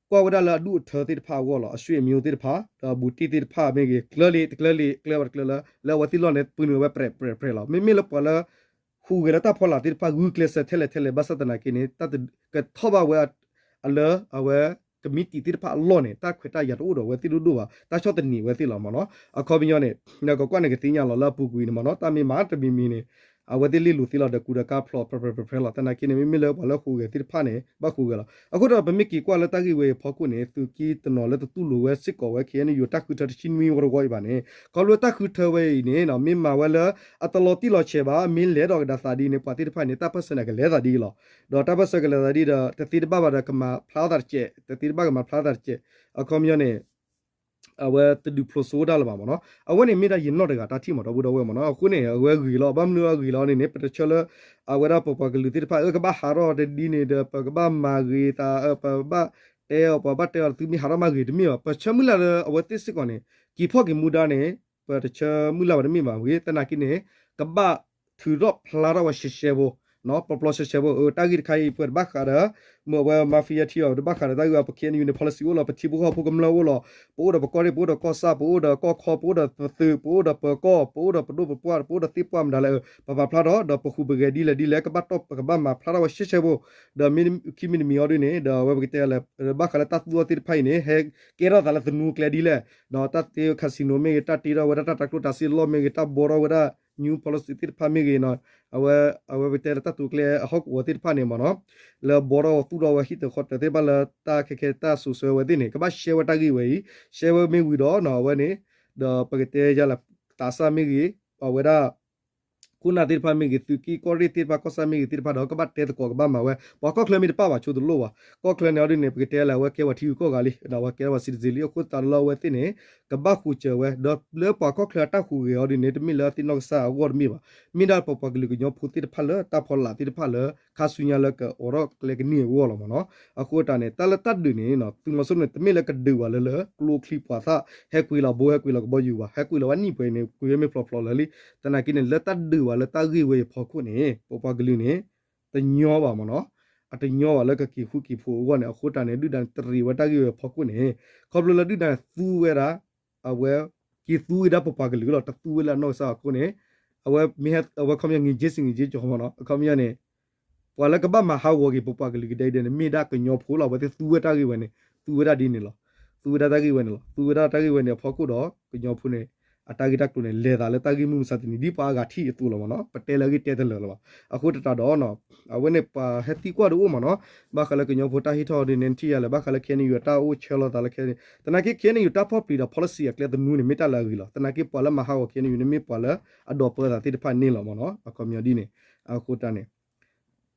ကွၢ်ဝဲဒၣ်လၢအဒူၣ်အထၢသ့ၣ်တဖၣ်အဂီၢ်လီၤ. အဆွေမျိုးသ့ၣ်တဖၣ် ဒီးဘူးတံၢ်သ့ၣ်တဖၣ်မ့ၢ်ဂ့ၤ, ကျၢလံ တကျၢလံ ကျၢဘၣ်တကျၢလၢ လၢအဝဲသ့ၣ်လီၢ်န့ၣ် ပှ့ၤန့ၢ်ဝဲပြဲးပြဲးပြဲးလီၤ. မ့မ့ၢ်လၢပှၤလၢ ဟူးဂဲၤလၢတၢ်ဖီလာ်သ့ၣ်တဖၣ် ဂုာ်ကျဲးစၢးထဲလဲၣ်ထဲလဲၣ် ဘၣ်ဆၣ်သနာ်က့န့ၣ် တၢ်ကထီၣ်ဘၣ်ဝဲ အလၢအဝဲ ကမံးတံာ်သ့ၣ်တဖၣ်အလီၢ်န့ၣ် တၢ်ခွဲးတၢ်ယာ်တအိၣ်ဒီးအဝဲသ့ၣ်ဒိၣ်ဒိၣ်ဘၣ်, တၢ်ဆီၣ်သနံးအဝဲသ့ၣ်လီၤမးနီၤ. အခီပညီန့ၣ် နကကွၢ်န့ၣ်ကသ့ၣ်ညါလီၤ လၢအပူၤကွံာ်န့ၣ်မးနီၤ တၢ်မ့ၢ်မၤတမံၤမံၤန့ၣ် အဝဲသ့ၣ်လ့ၣ်လိာ်သ့လီၤ ဒီးကူဒီးကါဖျိးပြဲးပြဲးပြဲးလီၤ. သနာ်က့န့ၣ် မ့မ့ၢ်လၢပှၤလၢဟူးဂဲၤသ့ၣ်တဖၣ်န့ၣ် ဘၣ်ဟူးဂဲၤလီၤ. အဃိဒီး ပမ့ၢ်က့ၤကွၢ်လၢတၢ်ဂ့ၢ်ဝဲအံၤအဖီခိၣ်န့ၣ် သုးက့တနီၤလၢတတူၢ်လိာ်ဝဲစ့ၢ်ကီးဝဲ KNU တၢ်ဃုထၢတဆံနွံဝီတဝီအံၤဘၣ်န့ၣ် ခီဖျိတၢ်ဃုထၢဝဲအံၤန့ၣ် မ့ၢ်မၤဝဲလၢ အတလီၤတံၢ်လီၤဆဲးဘၣ် မ့ၢ်လဲၤဒီးကဒါသးဒ်န့ၣ် ပှၤသ့ၣ်တဖၣ်န့ၣ် တၢ်ပၢၢ်ဆၢန့ၣ် ကလဲၤသးဒ်အံၤလီၤ. ဒီးတၢ်ပၢၢ်ဆၢကလဲၤသးဒ်ဒီး တသ့တဘၣ်ဘၣ်ဒီးကမၤဖျါထီၣ်သးတစဲး, တသ့တဘၣ်ကမၤဖျါထီၣ်သးတစဲး. အခီပညီန့ၣ် အဝဲတဒုးဖျိးစိဒၣ်လၢၤဘၣ်မးနီၤ. အဝဲန့ၣ်မ့ၢ်ဒၣ်ယနီၢ်တဂၤတၢ်ထံၣ်မး ဒီပုၢ်ဒီဝဲၢ်မးနီၤ. အဃိန့ၣ် အဝဲဂ့ၤလီၤ ဘၣ်မနုၤအဂ့ၤလီၤန့ၣ်န့ၣ် ပတဆၢလၢ အဝဲဒၣ်ပပှၤကလုာ်သ့ၣ်တဖၣ် အၢ ကဘၣ်ဟးထီၣ်တဒ်န့ၣ်ဒီး ပကဘၣ်မၤဂ့ၤသး ပဘၣ်တဲအီၤ ပဘၣ်တဲအီၤ သုမ့ၢ်ဟးထီၣ်မးဂ့ၤတမ့ၢ်ဘၣ်. ပဆၢမုၢ်လၢ်လၢအဝဲသ့ၣ်စ့ၢ်ကီးန့ၣ် က့ၤဖီၣ်က့ၤမူဒါန့ၣ် ပတဆၢမုၢ်လၢ်ဝဲတမ့ၢ်ဘၣ်ဝဲ သနာ်က့န့ၣ် ကဘၣ်ထုးထီၣ်ဖျါထီၣ်ဝဲရှဲရှဲဖိ ပျီပျီရှဲရှဲဖိ တၢ်ဂ့ၢ်တခါအံၤ ပတဘၣ်ဃးဒီး မ့ၢ်အဝဲ mafia ထံအီၤ တဘၣ်ဃးဒီးတၢ်ဂ့ၢ်အံၤ ပ KNU န့ၣ် policy အိၣ်လီၤ ပထံဖိကီၢ်ဖိကမျၢၢ်အိၣ်လီၤ ပအိၣ်ဒီးပကီၢ်ရ့ၣ် ပအိၣ်ဒီးကီၢ်ဆၣ် ပအိၣ်ဒီးကီၢ်ခီ ပအိၣ်ဒီးပသုး ပအိၣ်ဒီးပၢၤကီၢ် ပအိၣ်ဒီးပဒိၣ်ပပှၢ် ပအိၣ်ဒီးသ့ၣ်ပှၢ်မတၤလဲၣ် ပပာ်ဖျါထီၣ် ဒီးပဟူးပဂဲၤဒ်လဲၣ်ဒ်လဲၣ် ကဘၣ်တီၢ်ပကဘၣ်မၤဖျါထီၣ်ဝဲရှဲရှဲဖိ ဒီးမ့ၢ်ခံမံၤတမံၤအီၤဒ်န့ၣ် ဒီးအဝဲပကတဲလၢ ဘၣ်ဃးလၢတၢ်သူအီၤသ့ၣ်တဖၣ်အံၤန့ၣ် ဟဲကဲထီၣ်သးလၢသနူကျဲဒ်လဲၣ် တၢ်တ့ casino မ့ၢ်ဂ့ၤ တၢ်တ့ထီၣ်ဝဲဒၣ်တၢ်တၤကျိၣ်တၤစ့လီၢ်မ့ၢ်ဂ့ၤ တၢ်ဘှီထီၣ်ဝဲဒၣ် new policy သ့ၣ်တဖၣ်မ့ၢ်ဂ့ၤနီၤ အဝဲ အဝဲပကတဲလၢတၢ်တိာ်ကျဲအဟီၣ်ကဝီၤသ့ၣ်တဖၣ်န့ၣ်မးနီၤ လၢဘှီထီၣ်သူၣ်ထီၣ်ဝဲဟံၣ်တဃီတၢ်သ့ၣ်တဖၣ်လၢတၢ်ခဲခဲတၢ်စိၤဆၢဝဲသ့ၣ်န့ၣ် ကဘၣ်ရှဲဝဲတၢ်ဂ့ၢ်ဝဲအံၤ ရှဲဝဲမ့ၢ်ဝံၤဒီးနီၤ အဝဲန့ၣ် ဒီးပကတဲယၤလၢ သးစၢ်မ့ၢ်ဂ့ၤ အဝဲဒၣ် ခိၣ်နၢ်သ့ၣ်တဖၣ်မ့ၢ်ဂ့ၤ သုးက့ကီၢ်ရ့ၣ်သ့ၣ်တဖၣ် ကီၢ်ဆၣ်မ့ၢ်ဂ့ၤသ့ၣ်တဖၣ်ဒီး ကဘၣ်တဲသကိးကဘၣ်မၤဝဲ ပှၤကီၢ်ချၢမ့ၢ်တပၣ်ဘၣ်ဆိတလိၣ်ဘၣ် ကီၢ်ချၢန့ၣ်အီၤဒ်န့ၣ် ပကတဲလၢအဝဲကဲပှၤထံဂုၤကီၢ်ဂၤလံ ဒီးအဝဲကဲပှၤ citizen လံ အဃိသတးလၢအဝဲသ့ၣ်န့ၣ် ကဘၣ်ဃုာ်စၢၤဝဲ ဒီးလၢပှၤကီၢ်ချၢအတၢ်ဟူးဂဲၤအီၤဒ်န့ၣ် တမ့ၢ်လၢအသ့ၣ်နီၣ်ကစၢ်အဂီၢ်တမ့ၢ်ဘၣ် မ့ၢ်ဒၣ်ပပှၤကလုာ်ကညီဖိသ့ၣ်တဖၣ်လၢတၢ်ဖီလာ်သ့ၣ်တဖၣ်လၢ ခါဆူညါလၢကအိးထီၣ်ကျဲကနံၣ်အဂီၢ်လီၤမးနီၤ အဃိတၢ်န့ၣ် တၢ်လၢတၢ်ဒုးန့ၣ် သုးမီၤစိရိၤန့ၣ် တမ့ၢ်လၢကဒုးဝဲလၢလၢ ကျိချံပှၤသၣ် ဟဲကွံာ်လီၤဘိ ဟဲကွံာ်လီၤကဘီယူၤဘၣ် ဟဲကွံာ်လီၤဝဲနံၣ်ပှဲၤန့ၣ် ကွံာ်ဝဲမ့ၢ်ဖျိးဖျိးလၢာ်လံ သနာ်က့န့ၣ် လၢတၢ်ဒုးဝဲလၢတၢ်ဂ့ၢ်ဝဲအံၤအဖီခိၣ်န့ၣ် ပပှၤကလုာ်န့ၣ် တညီဘၣ်မးနီၤ အတညီဘၣ်လၢကက့ၤဃူက့ၤဖိးအဂီၢ်န့ၣ် အဃိတၢ်န့ၣ် ဒုၣ်ဒါတရံးဝဲတၢ်ဂ့ၢ်ဝဲအဖီခိၣ်န့ၣ် ခီဖျိလၢဒုၣ်ဒါန့ၣ်သူဝဲဒၣ် အဝဲ က့ၤသူဝဲဒၣ်ပပှၤကလုာ်လီၤ တသူဝဲလၢအနီၢ်ကစၢ်အဃိန့ၣ် အဝဲမ့ၢ်ဟဲ အဝဲခီပညီ ငွေကြေး စ့ၢ် ငွေကြေး ကီမးနီၤ အခီပညီန့ၣ် ပှၤလၢကဘၣ်မၤဟးဂီၤက့ၤပပှၤကလုာ်ကဒဲကဒဲန့ၣ် မ့ၢ်ဒၣ်ကညီဖိလီၤ အဝဲသ့ၣ်သူဝဲတၢ်ဂ့ၢ်ဝဲန့ၣ် သူဝဲဒၣ်ဒ်န့ၣ်လီၤ သူဝဲဒၣ်တၢ်ဂ့ၢ်ဝဲန့ၣ်လီၤ သူဝဲဒၣ်တၢ်ဂ့ၢ်ဝဲန့ၣ်အဖီခိၣ်ဒီး ကညီဖိန့ၣ် အတၢ်ဂ့ၢ်တၢ်ကျိၤန့ၣ် လဲၤသးလၢတၢ်ဂ့ၢ်မုၢ်မဆါတနံၤ ဒ်ပှၤအဂၤထံၣ်အသိးလီၤမးနီၤ ပတဲလၢအဂ့ၢ်တဲတလၢာ်လၢၤဘၣ် အဃိသတးဒီး အဝဲန့ၣ်ပှၤဟဲသံကွၢ်တအိၣ်မးနီၤ ဘၣ်ဃးလၢကညီဖိတၢ်ဟ့ၣ်ထီၣ်ဒ်န့ၣ် နထံၣ်ယၤလၢ ဘၣ်ဃးလၢ KNU တၢ်အိၣ်ဆၢလီၤသးလၢ KNU သနာ်က့ KNU တၢ်ဖီၣ်ပျံၤဒီး policy အကျဲသနူန့ၣ် မ့ၢ်တၢ်လၢအဂ့ၤလီၤ သနာ်က့ပှၤလၢမၤဟးဂီၤ KNU န့ၣ် မ့ၢ်ပှၤလၢအဒိးပၢသးသ့ၣ်တဖၣ်န့ၣ်လီၤမးနီၤ အခီပညီဒ်န့ၣ် အဃိတၢ်န့ၣ်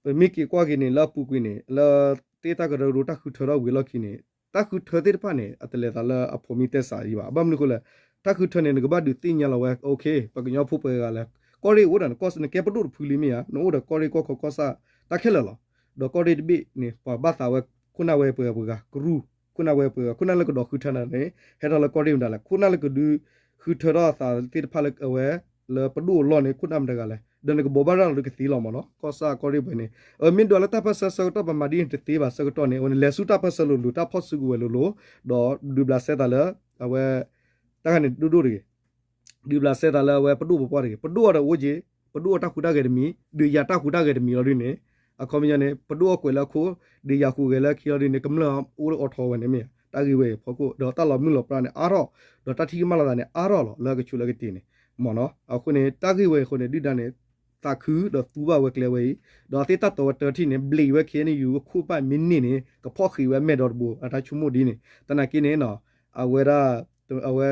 ပမ့ၢ်က့ၤကွၢ်က့ၤန့ၣ် လၢအပူၤကွံာ်န့ၣ် လၢသ့ၣ်တၢ်ကရၢကရိတၢ်ဃုထၢထီၣ်ဝံၤအလီၢ်ခံန့ၣ် တၢ်ဃုထၢသ့ၣ်တဖၣ်န့ၣ် အတလဲၤသးလၢအဖိးမံသဲစးဒံးဘၣ် ဘၣ်မနုၤအဃိလဲၣ် တၢ်ဃုထၢန့ၣ် နကဘၣ်ဒုးသ့ၣ်ညါလီၤဝဲ okay ပှၤကညီဖိပှဲၤဂၤလဲၣ်, ကီၢ်ရ့ၣ်အိၣ်ဒီးနကီၢ် နကဲပဒိၣ်တဖုလံမ့ၢ်ဧါ, နအိၣ်ဒီးကီၢ်ရ့ၣ်ကီၢ်ခီကီၢ်ဆၣ် တၢ်ခဲလၢာ်လီၤ. ဒီးကီၢ်ရ့ၣ်တဘ့ၣ်န့ၣ် ပှၤဘၣ်သးဝဲ ခိၣ်နၢ်ဝဲပှဲၤဂၤပှဲၤဂၤ ကရူၢ် ခိၣ်နၢ်ဝဲပှဲၤဂၤ ခိၣ်နၢ်လၢကဒီးဃုထၢနၤန့ၣ် ဟဲထီၣ်လၢကီၢ်ရ့ၣ်မတၤလဲၣ်, ခိၣ်နၢ်လၢကဒုးဃုထၢထီၣ်အသးသ့ၣ်တဖၣ်လၢအဝဲ လၢပဒိၣ်အလီၢ်န့ၣ် ခိၣ်နၢ်မတၤဂၤလဲၣ်, ဒီးနကဘိးဘၣ်ရၤလီၤဒီးကသ့လီၤမ့ၢ်နီၤ, ကီၢ်ဆၣ်ကီၢ်ရ့ၣ်ပှဲၤန့ၣ် အမ့ၢ်ဒွးလၢတၢ်ပၢၢ်ဆၢဆၢကတီၢ်ပမၤဒ်န့ၣ်တသ့ဘၣ်ဆၢကတီၢ်န့ၣ် အဝဲန့ၣ် လဲၤဆူတၢ်ပၢၢ်ဆၢလိၤလိၤ တၢ်ဖီၣ်စုကဝဲၤလိၤလိၤ ဒီးဒုးဘျးစဲသးလၢ အဝဲ တၢ်ဂၤန့ၣ်ဒိၣ်ဒိၣ်တဂ့ၤ ဒုးဘျးစဲသးလၢအဝဲပဒိၣ်ပပှၢ်တဂ့ၤ, ပဒိၣ်အီၤဒီးအိၣ်က့ၤ, ပဒိၣ်အီၤတၢ်ဟူးတၢ်ဂဲၤတမံၤ, ဒုးယၤတၢ်ဟူးတၢ်ဂဲၤတမံၤလီၤဒ်န့ၣ်, အခီပညီန့ၣ် ပဒိၣ်အီၤကွဲးလၢအခိၣ်, ဒုးယၤဟူးဂဲၤလၢခံလီၤဒ်န့ၣ် ကမျၢၢ်အိၣ်အိးထီၣ်ဝဲန့ၣ်မ့ၢ်ဧါ, တၢ်ဂ့ၢ်ဝဲအံၤဖီခိၣ် ဒီးတၢ်လီၤမုၢ်လီၤပြၢ်န့ၣ်အါထီၣ်, ဒီးတၢ်ထံၣ်ကမၣ်လိာ်သးန့ၣ်အါထီၣ်လီၤ လၢကဆိးလၢကတ့ၢ်န့ၣ်, မ့ၢ်နီၤ, အဃိန့ၣ် တၢ်ဂ့ၢ်ဝဲအံၤအဃိန့ၣ် ဒုၣ်ဒါန့ၣ် သးခုဒီးသူဘၣ်ဝဲကျဲဝဲအံၤ, ဒီးအသ့ၣ်တၢ်တီၤဝဲတၢ်ထံၣ်န့ၣ် ဘျံးဝဲ ခ့ၣ်အဲၣ်ယူၣ် အခိၣ်ပၢ်မ့ၢ်န့ၢ်န့ၣ် ကဖီၣ်ဃံးဝဲအမဲာ်ဒီးတဘိ အတၢ်ဆိကမိၣ်ဒ်န့ၣ်, သနာ်က့န့ၣ် အဝဲဒၣ် အဝဲ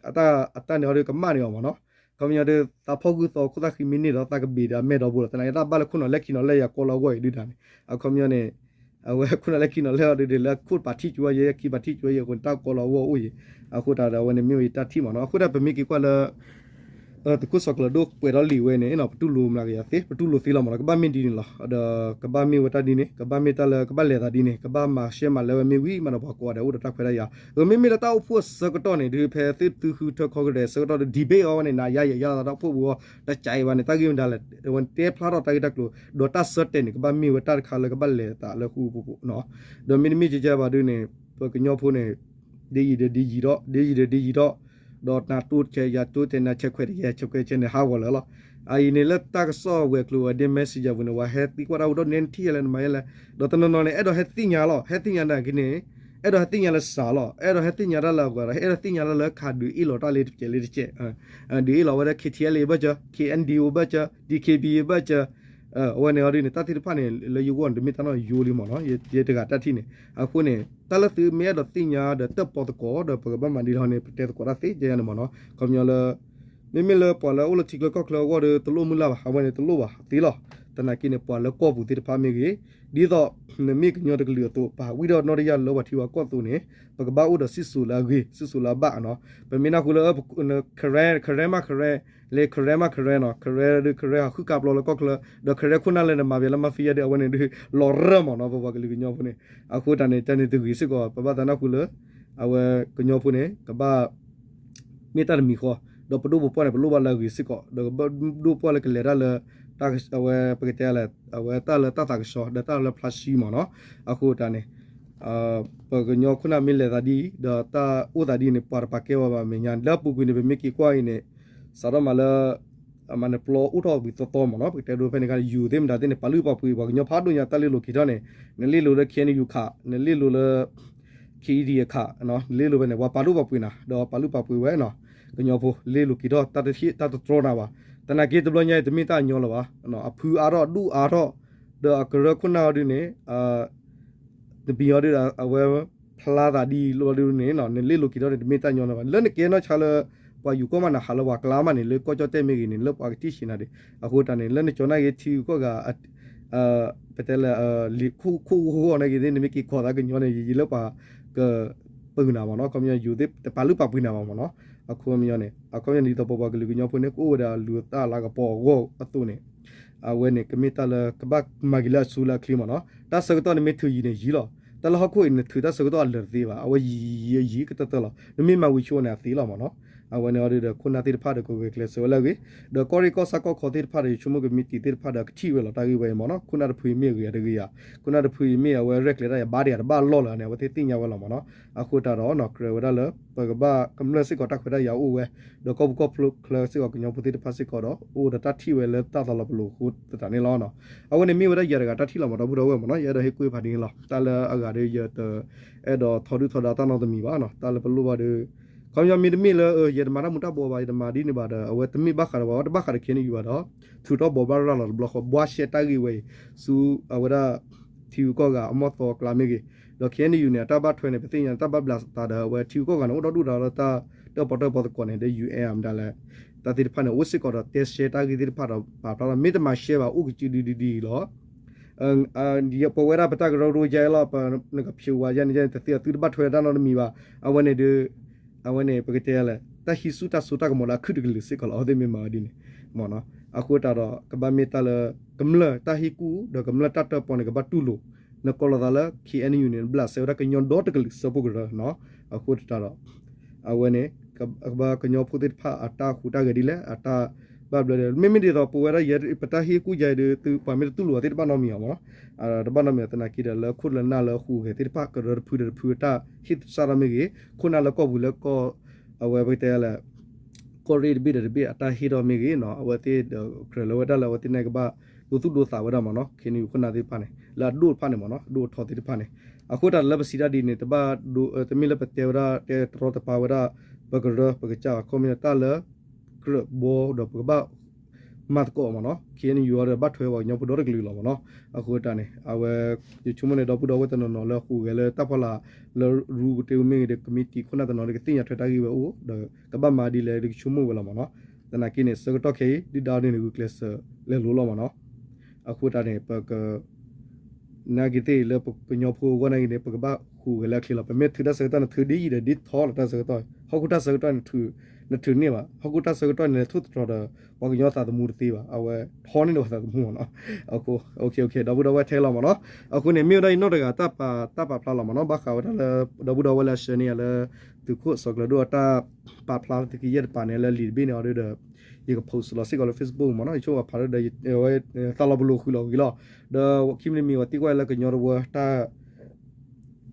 အတၢ်န့ၣ်အီၤဒီးကမၣ်န့ၢ်အီၤမ့ၢ်နီၤ, အခီပညီဒီး သးဖီၣ်ဂုၢ်သီခိၣ်သၣ်ဃံမ့ၢ်န့ၢ်ဒီးသးကဘ့ၣ်ဒီးအမဲာ်ဒီးတဘိလီၤ, သနာ်က့တၢ်ဘၣ်လၢခိၣ်နီၤလဲၢ်ခံနီၤလဲၢ်ယၤကီလီၤအဂီၢ်အံၤဒုၣ်ဒါန့ၣ်, အခီပညီန့ၣ် အဝဲခိၣ်နီၤလဲၢ်ခံနီၤလဲၢ်အီၤဒုးဒီး လၢခိၣ်ပာ်ထံၣ်ကွံာ်အီၤယဲ ခံပာ်ထံၣ်ကွံာ်အီၤယဲအဃိန့ၣ် တၢ်ကီလီၤအဂီၢ်အိၣ်ယဲ, အဃိသတးဒီးအဝဲန့ၣ်မ့ၢ်ဝဲယတၢ်ထံၣ်မ့ၢ်နီၤ, အဃိသတးပမ့ၢ်က့ၤကွၢ်လၢ သုးခိၣ်စီၤကျၢၤဒိၣ်ပှဲၤထီၣ်လံာ်ဝဲန့ၣ် ပတူၢ်လိာ်မနုၤကယၤသ့ ပတူၢ်လိာ်သ့လီၤမ့ၢ်နီၤ, ကဘၣ်မ့ၢ်ဒ်န့ၣ်လီၤ, ဒီးကဘၣ်မ့ၢ်ဝဲတၢ်ဒ်န့ၣ် ကဘၣ်မ့ၢ်တၢ်လၢကဘၣ်လဲၤသးဒ်န့ၣ် ကဘၣ်မၤရှဲမၤလဲဝဲမ့ၢ်ဝံၤမးဒီးပှၤကိးဂၤဒဲးအိၣ်ဒီးတၢ်ခွဲးတၢ်ယာ်, မ့မ့ၢ်လၢတၢ်အိၣ်ဖှိၣ်အဆၢကတီၢ်န့ၣ် ဒုးဖဲသုသုဃုထၢခီကရဲးအဆၢကတီၢ်ဒီး debate အီၤဝဲန့ၣ် နၤယၤယၤယၤသးတၢ်အိၣ်ဖှိၣ်ပူၤအီၤ တကးအံၤဘၣ်န့ၣ် တၢ်ဂ့ၢ်မတၤလဲၣ် အဝဲတဲဖျါထီၣ်တၢ်ဂ့ၢ်တၢ်ကျိၤ ဒီးတၢ်ဆၢတဲာ်န့ၣ် ကဘၣ်မ့ၢ်ဝဲတၢ်တခါလၢကဘၣ်လဲၤသးလၢဃူပူၤပူၤနီၤ, ဒီးမ့တမ့ၢ်ကဲကဲဘၣ်ဒုးန့ၣ် ပကညီဖိန့ၣ် ဒ်ယံာ်ဒီးဒ်ယံာ်ဒီး ဒ်ယံာ်ဒီးဒ်ယံာ်ဒီး, ဒီးနၤတိၢ်ဆဲးယၤတိၢ်ဆဲး နၤဆဲးခွဲးတယဲၢ်ဆဲးခွဲးဆဲးန့ၣ် ဟးဂီၤလၢာ်လီၤ. အအံၤန့ၣ်လၢတၢ်ကစီၣ်ဝဲၤကျိၤဝဲၤဒ့ messenger ပူၤန့ၣ် ပှၤဟဲသံကွၢ်တၢ်အိၣ်ဒီးနဲနထံၣ်ယၤလဲၣ်နမၤယဲလဲၣ်, ဒီးတနီၤနီၤန့ၣ် အဲၣ်ဒိးဟဲသ့ၣ်ညါလီၤ ဟဲသ့ၣ်ညါနာ်က့န့ၣ် အဲၣ်ဒိးဟဲသ့ၣ်ညါလၢစှၤလီၤ အဲၣ်ဒိးဟဲသ့ၣ်ညါတၢ်လၢအဂၤဒီး ဟဲဒိးသ့ၣ်ညါတၢ်လၢခးဒုးအ့ၣ်လီၤတၢ်လၢတကဲးလၢတကဲး ဒုးအ့ၣ်လီၤဝဲဒၣ် K T L A ဘၣ်စၢၤ K N D O ဘၣ်စၢၤ D K B A ဘၣ်စၢၤ အဝဲန့ၣ်အီၤဒ်န့ၣ် တၢ်သ့ၣ်တဖၣ်န့ၣ် လၢယဂီၢ်န့ၣ် တမ့ၢ်တၢ်နီၣ်ယိလံမ့ၢ်နီၤ, ယတဂၤတၢ်ထံၣ်န့ၣ်, အဃိန့ၣ် တၢ်လၢသုမ့ၢ်အဲၣ်ဒိးသ့ၣ်ညါဒီးတၢၣ်ပီသကိးဒီး ပကဘၣ်မၤဒ်လဲၣ်န့ၣ် ပတဲသကိးတၢ်သ့ယဲန့ၣ်မ့ၢ်နီၤ, ခီပညီလၢ မ့မ့ၢ်လၢပှၤလၢအိၣ်လၢထံချၢကီၢ်ချၢအဂီၢ်ဒီး တလိၣ်မုၢ်လၢ်ဘၣ် အဝဲန့ၣ်တလိၣ်ဘၣ်သ့လီၤ, သနာ်က့န့ၣ် ပှၤလၢကီၢ်ပူၤသ့ၣ်တဖၣ်မ့ၢ်ဂ့ၤ, ဒ်သိး နမ့ၢ်ကညီတကလုာ်အသိး ပာ်ဝံၣ်ဒီးနီၢ်တယၢ်လၢပှၤထံဝဲကီၢ်အသိးန့ၣ် ပကဘၣ်အိၣ်ဒီးစံၣ်စိၤလၢအဂ့ၤ စံၣ်စိၤလၢအဘၣ်နီၤ, ပမ့ၢ်နၢ်ဟူလၢ Karen Karen မး Karen လၢ Karen မး Karen နီၤ Karen ဒီး Karen ဟးဃုကါပျီလၢကီၢ်ချၢ ဒီး Karen ခိၣ်နၢ်လၢနမၤဘၣ်လၢ mafia ဒီး အဝဲန့ၣ်ဒုး လီၤရၢၢ်မ့ၢ်နီၤ ပပှၤကလုာ်ကညီဖိန့ၣ်, အဃိတၢ်န့ၣ် တၢ်န့ၣ်တဂ့ၤစ့ၢ်ကီး ပဘၣ်သးနၢ်ဟူလၢ အဝဲကညီဖိန့ၣ် ကဘၣ် မ့ၢ်တၢ်တမံၤဃီ, ဒီးပဒိၣ်ပပှၢ်န့ၣ် ပလိၣ်ဘၣ်လၢအဂ့ၤစ့ၢ်ကီး ဒီးကဘၣ်ဒိၣ်ပှၢ်လၢကလဲၤတၢ်လၢ အဝဲပကတဲလဲၣ် အဝဲတၢ်လၢတၢ်သးကဆှီ ဒီးတၢ်လၢဖျါဆှံမ့ၢ်နီၤ, အဃိတၢ်န့ၣ် ပကညီခိၣ်နၢ်မ့ၢ်လဲၤသးဒ် ဒီးတၢ်အိၣ်သးဒ်န့ၣ် ပှၤတပာ်ကဲဝဲဘၣ်မဲာ်ညါ လၢအပူၤကွံာ်န့ၣ် ပမ့ၢ်က့ၤကွၢ်အံၤန့ၣ် စးထီၣ်မးလၢ အမၤနၢၤပျီအိၣ်ထီၣ်ဝံၤသီသီမ့ၢ်နီၤ, ပကတဲဒိဖဲန့ၣ်ခါ ယိၤသ့ၣ်မတၤသ့ၣ်န့ၣ် ပာ်လုၢ်ပာ်ပှ့ၤ ပှၤကညီဖးဒိၣ်ညါတၢ်လ့လိာ်က့ၤထီၣ်န့ၣ် နလ့လိာ်လၢ K N U ခး နလ့လိာ်လၢ K E D အခး နလ့လိာ်ဖဲန့ၣ် ပှၤပာ်လုၢ်ပာ်ပှ့ၤနၤ ဒီးပာ်လုၢ်ပာ်ပှ့ၤဝဲနီၤ, ကညီဖိလ့လိာ်က့ၤထီၣ် တၢ်တတြီနၤဘၣ်, သနာ်က့တဘျီညါအံၤ တမ့ၢ်တၢ်ညီလၢၤဘၣ်, အဖုအါထီၣ်ဒူၣ်အါထီၣ်, ဒီးအကရၢခိၣ်နၢ်အီၤဒုန့ၣ် တမံၤအီၤဒု အဝဲဖျါသးဒ်အံၤလီၤဒုန့ၣ် နလ့လိာ်က့ၤထီၣ်န့ၣ် တမ့ၢ်တၢ်ညီလၢၤဘၣ်, လၢနကဲနီၢ်ဆါလၢ ပှၤယူၤကီၢ်မးနၤ ဟးလၢပှၤကျါမးန့ၣ် လၢကီၢ်ကၠီၣ်တဲၣ်မ့ၢ်ဂ့ၤန့ၣ် လၢပှၤကထံၣ်ဆံးနၤဒံး, အဃိတၢ်န့ၣ် လၢနကၠီၤနာ်က့ထံဂုၤကီၢ်ဂၤ ပတဲလၢ လံာ်ခိၣ်ခိၣ်ဂီၢ်ဂီၢ်နာ်က့ နမ့ၢ်က့ၤခိးသးကညီန့ၣ် ယယံာ်လၢပှၤကပုၢ်နၤမ့ၢ်နီၤ, ခီပညီယိၤသ့ၣ်တပာ်လုၢ်ပာ်ပှ့ၤနၤဘၣ်မ့ၢ်နီၤ, အခီပညီန့ၣ် အခီပညီဒ်သိးပပှၤကလုာ်ကညီဖိန့ၣ် ကအိၣ်ဝဲဒၣ်လူၤသၣ်လၤကပီၤအဂီၢ်အသိးန့ၣ် အဝဲန့ၣ် ကမ့ၢ်တၢ်လၢကဘၣ်မၤဂ့ၤလၢအစုလၢအချ့မ့ၢ်နီၤ, တၢ်ဆၢကတီၢ်န့ၣ်မ့ၢ်ထုးယံၤန့ၣ်ယံၤလီၤ, တၢ်လၢဟီၣ်ခိၣ်အံၤနထုးတၢ်ဆၢကတီၢ်အလၢာ်တသ့ဘၣ်, အဝဲယံၤယံၤယံၤယံၤကတၢၢ်တၢၢ်လီၤ, နမ့ၢ်မၤဝံၤဆိန့ၣ်အသ့လီၤမ့ၢ်နီၤ, အဝဲန့ၣ်အီၤဒုဒီး ခိၣ်နၢ်သ့ၣ်တဖၣ်ဒီးကဂဲၤကျဲးစၢးဝဲလၢအဂ့ၤ, ဒီးကီၢ်ရ့ၣ်ကီၢ်ဆၣ်ကီၢ်ခီသ့ၣ်တဖၣ်ဒီး ယဆိကမိၣ်ကမံးတံာ်သ့ၣ်တဖၣ်ဒီးကထံၣ်ဝဲလီၤ တၢ်ဂ့ၢ်ဝဲအံၤမ့ၢ်နီၤ, ခိၣ်နၢ်တဖုအံၤမ့ၢ်အဂ့ၤအတဂ့ၤယၤ, ခိၣ်နၢ်တဖုအံၤမ့ၢ်အဝဲရဲၣ်ကျဲၤတၢ်ယၤဘါတယၤတဘၣ်လီၢ်လၢၤန့ၣ် အဝဲသ့ၣ်သ့ၣ်ညါဝဲလီၤမ့ၢ်နီၤ, အဃိတၢ်ဒီး ကြၢးဝဲဒၣ်လၢ ပကဘၣ်ကမျၢၢ်စ့ၢ်ကီးတၢ်ခွဲးတၢ်ယာ်အိၣ်ဝဲ, ဒီးကီၢ်ပူၤကီၢ်ချၢစ့ၢ်ကီးကညီဖိသ့ၣ်တဖၣ်စ့ၢ်ကီးဒီး အိၣ်ဒီးတၢ်ထံၣ်ဝဲလၢတၢ်သးလီၤပလိာ်အဃိသတးန့ၣ်လီၤ. အဝဲန့ၣ်မ့ၢ်ဝဲဒၣ်ယၤတဂၤတၢ်ထံၣ်လီၤမ့ၢ်ဒီပုၢ်ဒီဝဲၢ်မ့ၢ်နီၤ, ယအဲၣ်ဒိးဟ့ၣ်ကူၣ်ဖးဒ်န့ၣ်လီၤ. တၢ်လၢအဂၤဒီးယတအဲၣ်ဒိးထီဒုၣ်ထီဒါတၢ်နီတမံၤဘၣ်နီၤ, တၢ်လၢပလိၣ်ဘၣ်ဒီး ခီပညီမ့တမ့ၢ်လၢ ယတမၤတၢ်မူၤတၢ်ဘှီးဘၣ်, ယတမၤဒ်န့ၣ်ဘၣ်ဒီး အဝဲတမ့ၢ်ဘၣ်ဃးဒီးပှၤ တဘၣ်ဃးဒီး ခ့ၣ်အဲၣ်ယူၣ် ဘၣ်ဒီး ထုးထီၣ်ဘိးဘၣ်ရၤလီၤတဘျီဃီ ဘှါရှဲတၢ်ဂ့ၢ်ဝဲအံၤ ဆူအဝဲဒၣ် ထံဂုၤကီၢ်ဂၤအမီၢ်သီအကျါမ့ၢ်ဂ့ၤ, ဒီး ခ့ၣ်အဲၣ်ယူၣ် န့ၣ် အတၢ်ဘၣ်ထွဲန့ၣ် ပသ့ၣ်ညါန့ၣ် တၢ်ဘၣ်ဘျးသးဒီး အဝဲထံဂုၤကီၢ်ဂၤန့ၣ် အိၣ်ဒီဒူၣ်ဒီးလၢတၢ်တၢၣ်ပီၣ်တၢၣ်ပီသကိးန့ၣ် ဒီး ယူၣ်အဲၣ် မတၤလဲၣ်, တၢ်သ့ၣ်တဖၣ်န့ၣ် အိၣ်စ့ၢ်ကီးဒီးတဲရှဲတၢ်ဂ့ၢ်သ့ၣ်တဖၣ်ဒီးပာ်ဖျါထီၣ် မ့ၢ်တမၤရှဲဘၣ်အိၣ်ကစုဒုဒုဒ်အံၤလီၤ. ပဝဲဒၣ်ပတၢ်ကရၢကရိယါအံၤလီၤ, ပနကဖျိးဝဲယါန့ၣ် ယါန့ၣ် တသ့အသုတဘၣ်ထွဲတၢ်နီတမံၤဘၣ်. အဝဲန့ၣ်ဒီး အဝဲန့ၣ် ပကတဲလဲၣ် တၢ်ဟံးဆူၣ်တၢ်စိတၢ်ကမီၤလၢအခုၣ်တကလုာ်စ့ၢ်ကီးလီၤ. အဝဲသ့ၣ်မ့ၢ်မၤဝဲဒ်န့ၣ်မ့ၢ်နီၤ. အဃိသတးဒီး ကဘၣ်မ့ၢ်တၢ်လၢ ကမျၢၢ်တၢ်ဟ့ၣ်ကူၣ် ဒီးကမျၢၢ်တၢ်တၢၣ်ပီၣ်န့ၣ် ကဘၣ်တူၢ်လိာ် နကိးလီၤသးလၢ ခ့ၣ်အဲၣ်ယူၣ် န့ၣ် ဘျးစဲဝဲဒၣ်ကညီဒီတကလုာ်စၢဖှိၣ်ကရၢနီၤ. အဃိသတးဒီး အဝဲန့ၣ် ကဘၣ်ကညီဖိသ့ၣ်တဖၣ်အတၢ်ဟူးတၢ်ဂဲၤဒ်လဲၣ် အတၢ်ဘၣ်ဘျၢဒ်လဲၣ် မ့မ့ၢ်ဒ်သိးပဝဲဒၣ်ယဲ ပတၢ်ဟ့ၣ်ကူၣ်ယဲဒီး သုပှၤမ့ၢ်တတူၢ်လိာ်အီၤသ့ၣ်တဘၣ်နီတမံၤဘၣ်မ့ၢ်နီၤ. တဘၣ်နီတမံၤသနာ်က့ဒီး လၢခိၣ်လၢနၢ်လၢဟူးဂဲၤသ့ၣ်တဖၣ် ကရၢတဖုဒီးတဖုအတၢ်ဟ့ၣ်စၢ်ထီၣ်မ့ၢ်ဂ့ၤ ခိၣ်နၢ်လၢကီၢ်ပူၤလၢကီၢ် အဝဲပကတဲလၢ ကီၢ်ရ့ၣ်တဘ့ၣ်ဒီးတဘ့ၣ်အတၢ်ဟ့ၣ်ထီၣ်မ့ၢ်ဂ့ၤနီၤ အဝဲသ့ၣ်ဒီးကြၢးလၢဝဲဒၣ်လၢအဝဲသ့ၣ်န့ၣ်ကဘၣ်ဒိသူၣ်ဒိသးဝဲဒၣ်မ့ၢ်နီၤ ခ့ၣ်အဲၣ်ယူၣ် ခိၣ်နၢ်သ့ၣ်တဖၣ်န့ၣ် လၢအဒိၣ်တဖၣ်န့ၣ်မ့ၢ်နီၤ အဒိၣ်အထီသ့ၣ်တဖၣ်န့ၣ် အဃိတၢ်လၢပစံးတၢ်ဒ်န့ၣ် တဘၣ်ဒိ တမ့ၢ်လၢပတဲဝဲဒၣ် တဲတရီတပါဝဲဒၣ် ပကရၢပကစၢ်ဘၣ် ခီမ့ၢ်တၢ်လၢ ကြၢးဘီဒီးပကဘၣ် မၤသကိးမ့ၢ်နီၤ ခ့ၣ်အဲၣ်ယူၣ် အီၤဒီးဘၣ်ထွဲဝဲကညီဖိဒီတကလုာ်လီၤမ့ၢ်နီၤ. အဃိတၢ်န့ၣ် အဝဲ ယဆိကမိၣ်န့ၣ် ဒီပုၢ်ဒီဝဲၢ်တနီၤနီၤလၢဟူးဂဲၤလၢတၢ်ဖီလာ် လၢရူကတ့ၢ်မ့ၢ်ဂ့ၤဒီး ကမံးတံာ်ခိၣ်နၢ်တနီၤဒီး ကသ့ၣ်ညါထွဲတၢ်ဂ့ၢ်ဝဲအိၣ် ဒီးကဘၣ်မၤဒ်လဲၣ်ဒီးကဆိကမိၣ်ဝဲလီၤမ့ၢ်နီၤ. သနာ်က့န့ၣ် ဆၢကတီၢ်ခဲအံၤ ဒုၣ်ဒါန့ၣ် ဂုာ်ကျဲးစၢးလဲၤလိၤလီၤမ့ၢ်နီၤ. အဃိတၢ်န့ၣ် ပက နာ်က့သ့ၣ်လၢပကညီဖိအဂီၢ်နာ်က့န့ၣ် ပကဘၣ်ဟူးဂဲၤလၢအချ့လီၤ. ပမ့ၢ်ထုးတၢ်ဆၢကတီၢ်န့ၣ် ထုးဒ်အံၤဒီးဒ်ထီလီၤတၢ်ဆၢကတီၢ်, ဟီၣ်ခိၣ်တၢ်ဆၢကတီၢ်န့ၣ် နထုးန့ၢ်ဘၣ်, ဟီၣ်ခိၣ်တၢ်ဆၢကတီၢ်န့ၣ် လဲၤထိၣ်သတြီၤဒီး ပှၤကညီသးသမူတသ့ဘၣ်, အဝဲထီန့ၢ်ဒီးပှၤသးသမူမ့ၢ်နီၤ. ဒီပုၢ်ဒီဝဲၢ်ထဲလီၤမ့ၢ်နီၤ. အဃိန့ၣ် မ့ၢ်ဝဲဒၣ်အံၤနီၢ်တဂၤ တၢ်ပာ်ဖျါလီၤမ့ၢ်နီၤ, ဘၣ်ဃးဝဲဒၣ်လၢ ဒီပုၢ်ဒီဝဲၢ်လၢအဆှၢန့ၢ်ယၤလၢ သုးခိၣ်စီၤကျၢၤဒိၣ်အတၢ်ပာ်ဖျါလၢသုးက့ယဲၢ်တပၤန့ၣ် လၢလံာ်တဘ့ၣ်န့ၣ်အီၤဒီး ယက post လီၤစ့ၢ်ကီးလၢ Facebook မ့ၢ်နီၤ, ယဆိကမိၣ်ဖးဒိၣ်ဒီး သးလီၤပလိာ်ဃုာ်လီၤဂ့ၤလီၤ. ဒီးခံမံၤတမံၤ ပှၤသံကွၢ်လၢကညီတဝၢ တၢ်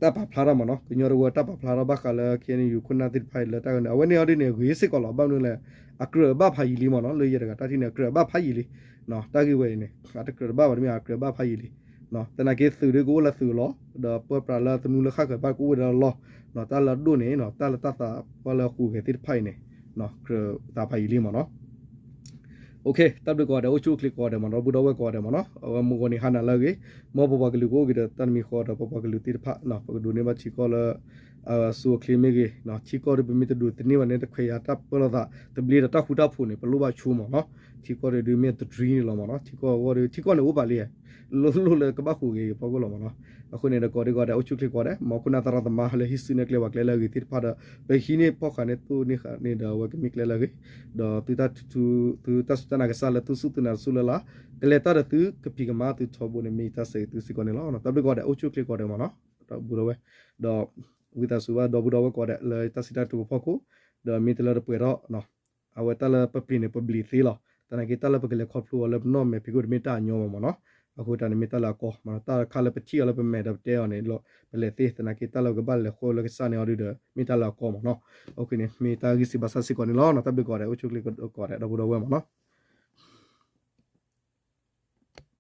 ပာ်ဖျါထီၣ်မ့ၢ်နီၤ, ကညီတဝၢတၢ်ပာ်ဖျါထီၣ်ဘၣ်ဃးလၢ ခ့ၣ်အဲၣ်ယူၣ် ခိၣ်နၢ်သ့ၣ်တဖၣ်အံၤလၢတၢ်ဂ့ၢ်န့ၣ် အဝဲန့ၣ်အီၤဒ်န့ၣ် ဂ့ၤစ့ၢ်ကီးလီၤ. ဘၣ်မနုၤလဲၣ်, အကြၢးအဘၣ်ဖးယံာ်လံမ့ၢ်နီၤ, လၢယဲတဂၤတၢ်ထံၣ်န့ၣ် အကြၢးအဘၣ်ဖးယံာ်လံ. တၢ်ဂ့ၢ်ဝဲအံၤန့ၣ် အတကြၢးတဘၣ်ဘၣ်တမ့ၢ် အကြၢးဘၣ်ဖးယံာ်လံ. သနာ်က့သုးဒ်ကအိၣ်လၢသုးလီၤ, ဒီးပၢပြးလၢသနူလၢဃၣ်ဃၢၤဘၣ်ကအိၣ်ဝဲဒၣ်လီၤ. တၢ်လၢအဒိၣ်န့ၣ် တၢ်လၢတၢ်သးပှၢ်လၢဟူးဂဲၤသ့ၣ်တဖၣ်အံၤန့ၣ် ကြၢးသးဖးယံာ်လံမ့ၢ်နီၤ. တၢ်ဘျုးကိးဂၤဒဲး အိၣ်ဆူၣ်အိၣ်ချ့ကိးဂၤဒဲးမ့ၢ်နီၤ, ဒီပုၢ်ဒီဝဲၢ်ကိးဂၤဒဲးမ့ၢ်နီၤ, အဝဲမုၢ်ဂီၤန့ၣ်ဟါနၤလၢအဂ့ၤ, မ်ပပှၤကလုာ်ကအိၣ်က့ၤဒီးတၢ်တမံၤဃီဒီး ပပှၤကလုာ်သ့ၣ်တဖၣ် ပကဒိးန့ၢ်ဘၣ်ထံကီၢ်လၢ အဆူၣ်အိၣ်ချ့မ့ၢ်ဂ့ၤ, ထံကီၢ်ဒီးပမ့ၢ်တဒိးသန့ၤဘၣ်န့ၣ် တခွဲးယာ်တၢ်ပၢလီၤသး တဘျ့ဒီးတၢ်ဃူတၢ်ဖိးန့ၣ် ပလိၣ်ဘၣ်ဆိကမိၣ်မ့ၢ်နီၤ, ထံကီၢ်ဒီးဒုးမ့ၢ်တ dream န့ၣ်လီၤမ့ၢ်နီၤ, ထံကီၢ်အဂီၢ်ဒီး ထံကီၢ်န့ၣ်အိၣ်ပာ်လံ, လိၣ်လိၣ်လၢကဘၣ်ဟူးဂဲၤက့ၤဖီခိၣ်လီၤမ့ၢ်နီၤ. အဃိန့ၣ်ဒီးကိးဂၤဒဲး အိၣ်ဆူၣ်အိၣ်ချ့ကိးဂၤဒဲး, မ်ခိၣ်နၢ်သရၣ်သမါလၢဟံးစုနဲၣ်ကျဲပှၤကျဲလၢအဂ့ၤသ့ၣ်တဖၣ်ဒီး ပဟံးန့ၢ်ဖီၣ်ဃာ်န့ၢ်သိၣ်န့ၢ်ဃာ်န့ၣ်ဒီး အဝဲကမ့ၢ်ကျဲလၢအဂ့ၤ, ဒီးသုတၢ်စူၢ်တၢ်နာ်ကစၢ်လၢသုစူၢ်သုနာ်တစူၢ်လၢ်လၢ်, ကလဲၤတၢ်ဒီးသုကဖံးကမၤသုထီဘိန့ၣ် မ့ၢ်ယတၢ်ဆၢဂ့ၤသုစ့ၢ်ကီးန့ၣ်လီၤ. တၢ်ဘျုးကိးဂၤဒဲး အိၣ်ဆူၣ်အိၣ်ချ့ကိးဂၤဒဲးမ့ၢ်နီၤ, ဒီပုၢ်ဒီဝဲၢ်, ဒီးဝံသးစူၤဘၣ်ဒီပုၢ်ဒီဝဲၢ်ကိးဂၤဒဲးလၢတၢ်စံးတၢ်ကတိၤအဖီခိၣ်, ဒီးမ့ၢ်တလၢတပှဲၤထီၣ် အဝဲတၢ်လၢပပျံၤန့ၣ် ပပျံၤသ့လီၤ. သနာ်က့တၢ်လၢပကလဲၤခီဖျိအီၤလၢပနီၢ်မဲာ်ဖံးခိၣ်တမ့ၢ်တၢ်အညီဘၣ်မ့ၢ်နီၤ. အဃိတၢ်န့ၣ်မ့ၢ်တၢ်လၢအကီမ့ၢ်နီၤ, တၢ်ခါလၢပထံၣ်အီၤလၢပမဲာ်ဒီးပတဲအီၤန့ၣ် ပလဲၤသ့, သနာ်က့တၢ်လၢပကဘၣ်လဲၤဃီလၢကစၢ်န့ၣ်အီၤဒုဒီး မ့ၢ်တၢ်လၢအကီမ့ၢ်နီၤ. အဃိန့ၣ် မ့ၢ်တၢ်ဂ့ၢ်စံးဘၣ်ဆၣ်စ့ၢ်ကီးန့ၣ်လီၤ. တၢ်ဘျုးကိးဂၤဒဲး အိၣ်ဆူၣ်အိၣ်ချ့ကိးဂၤဒဲး ဒီပုၢ်ဒီဝဲၢ်မ့ၢ်နီၤ.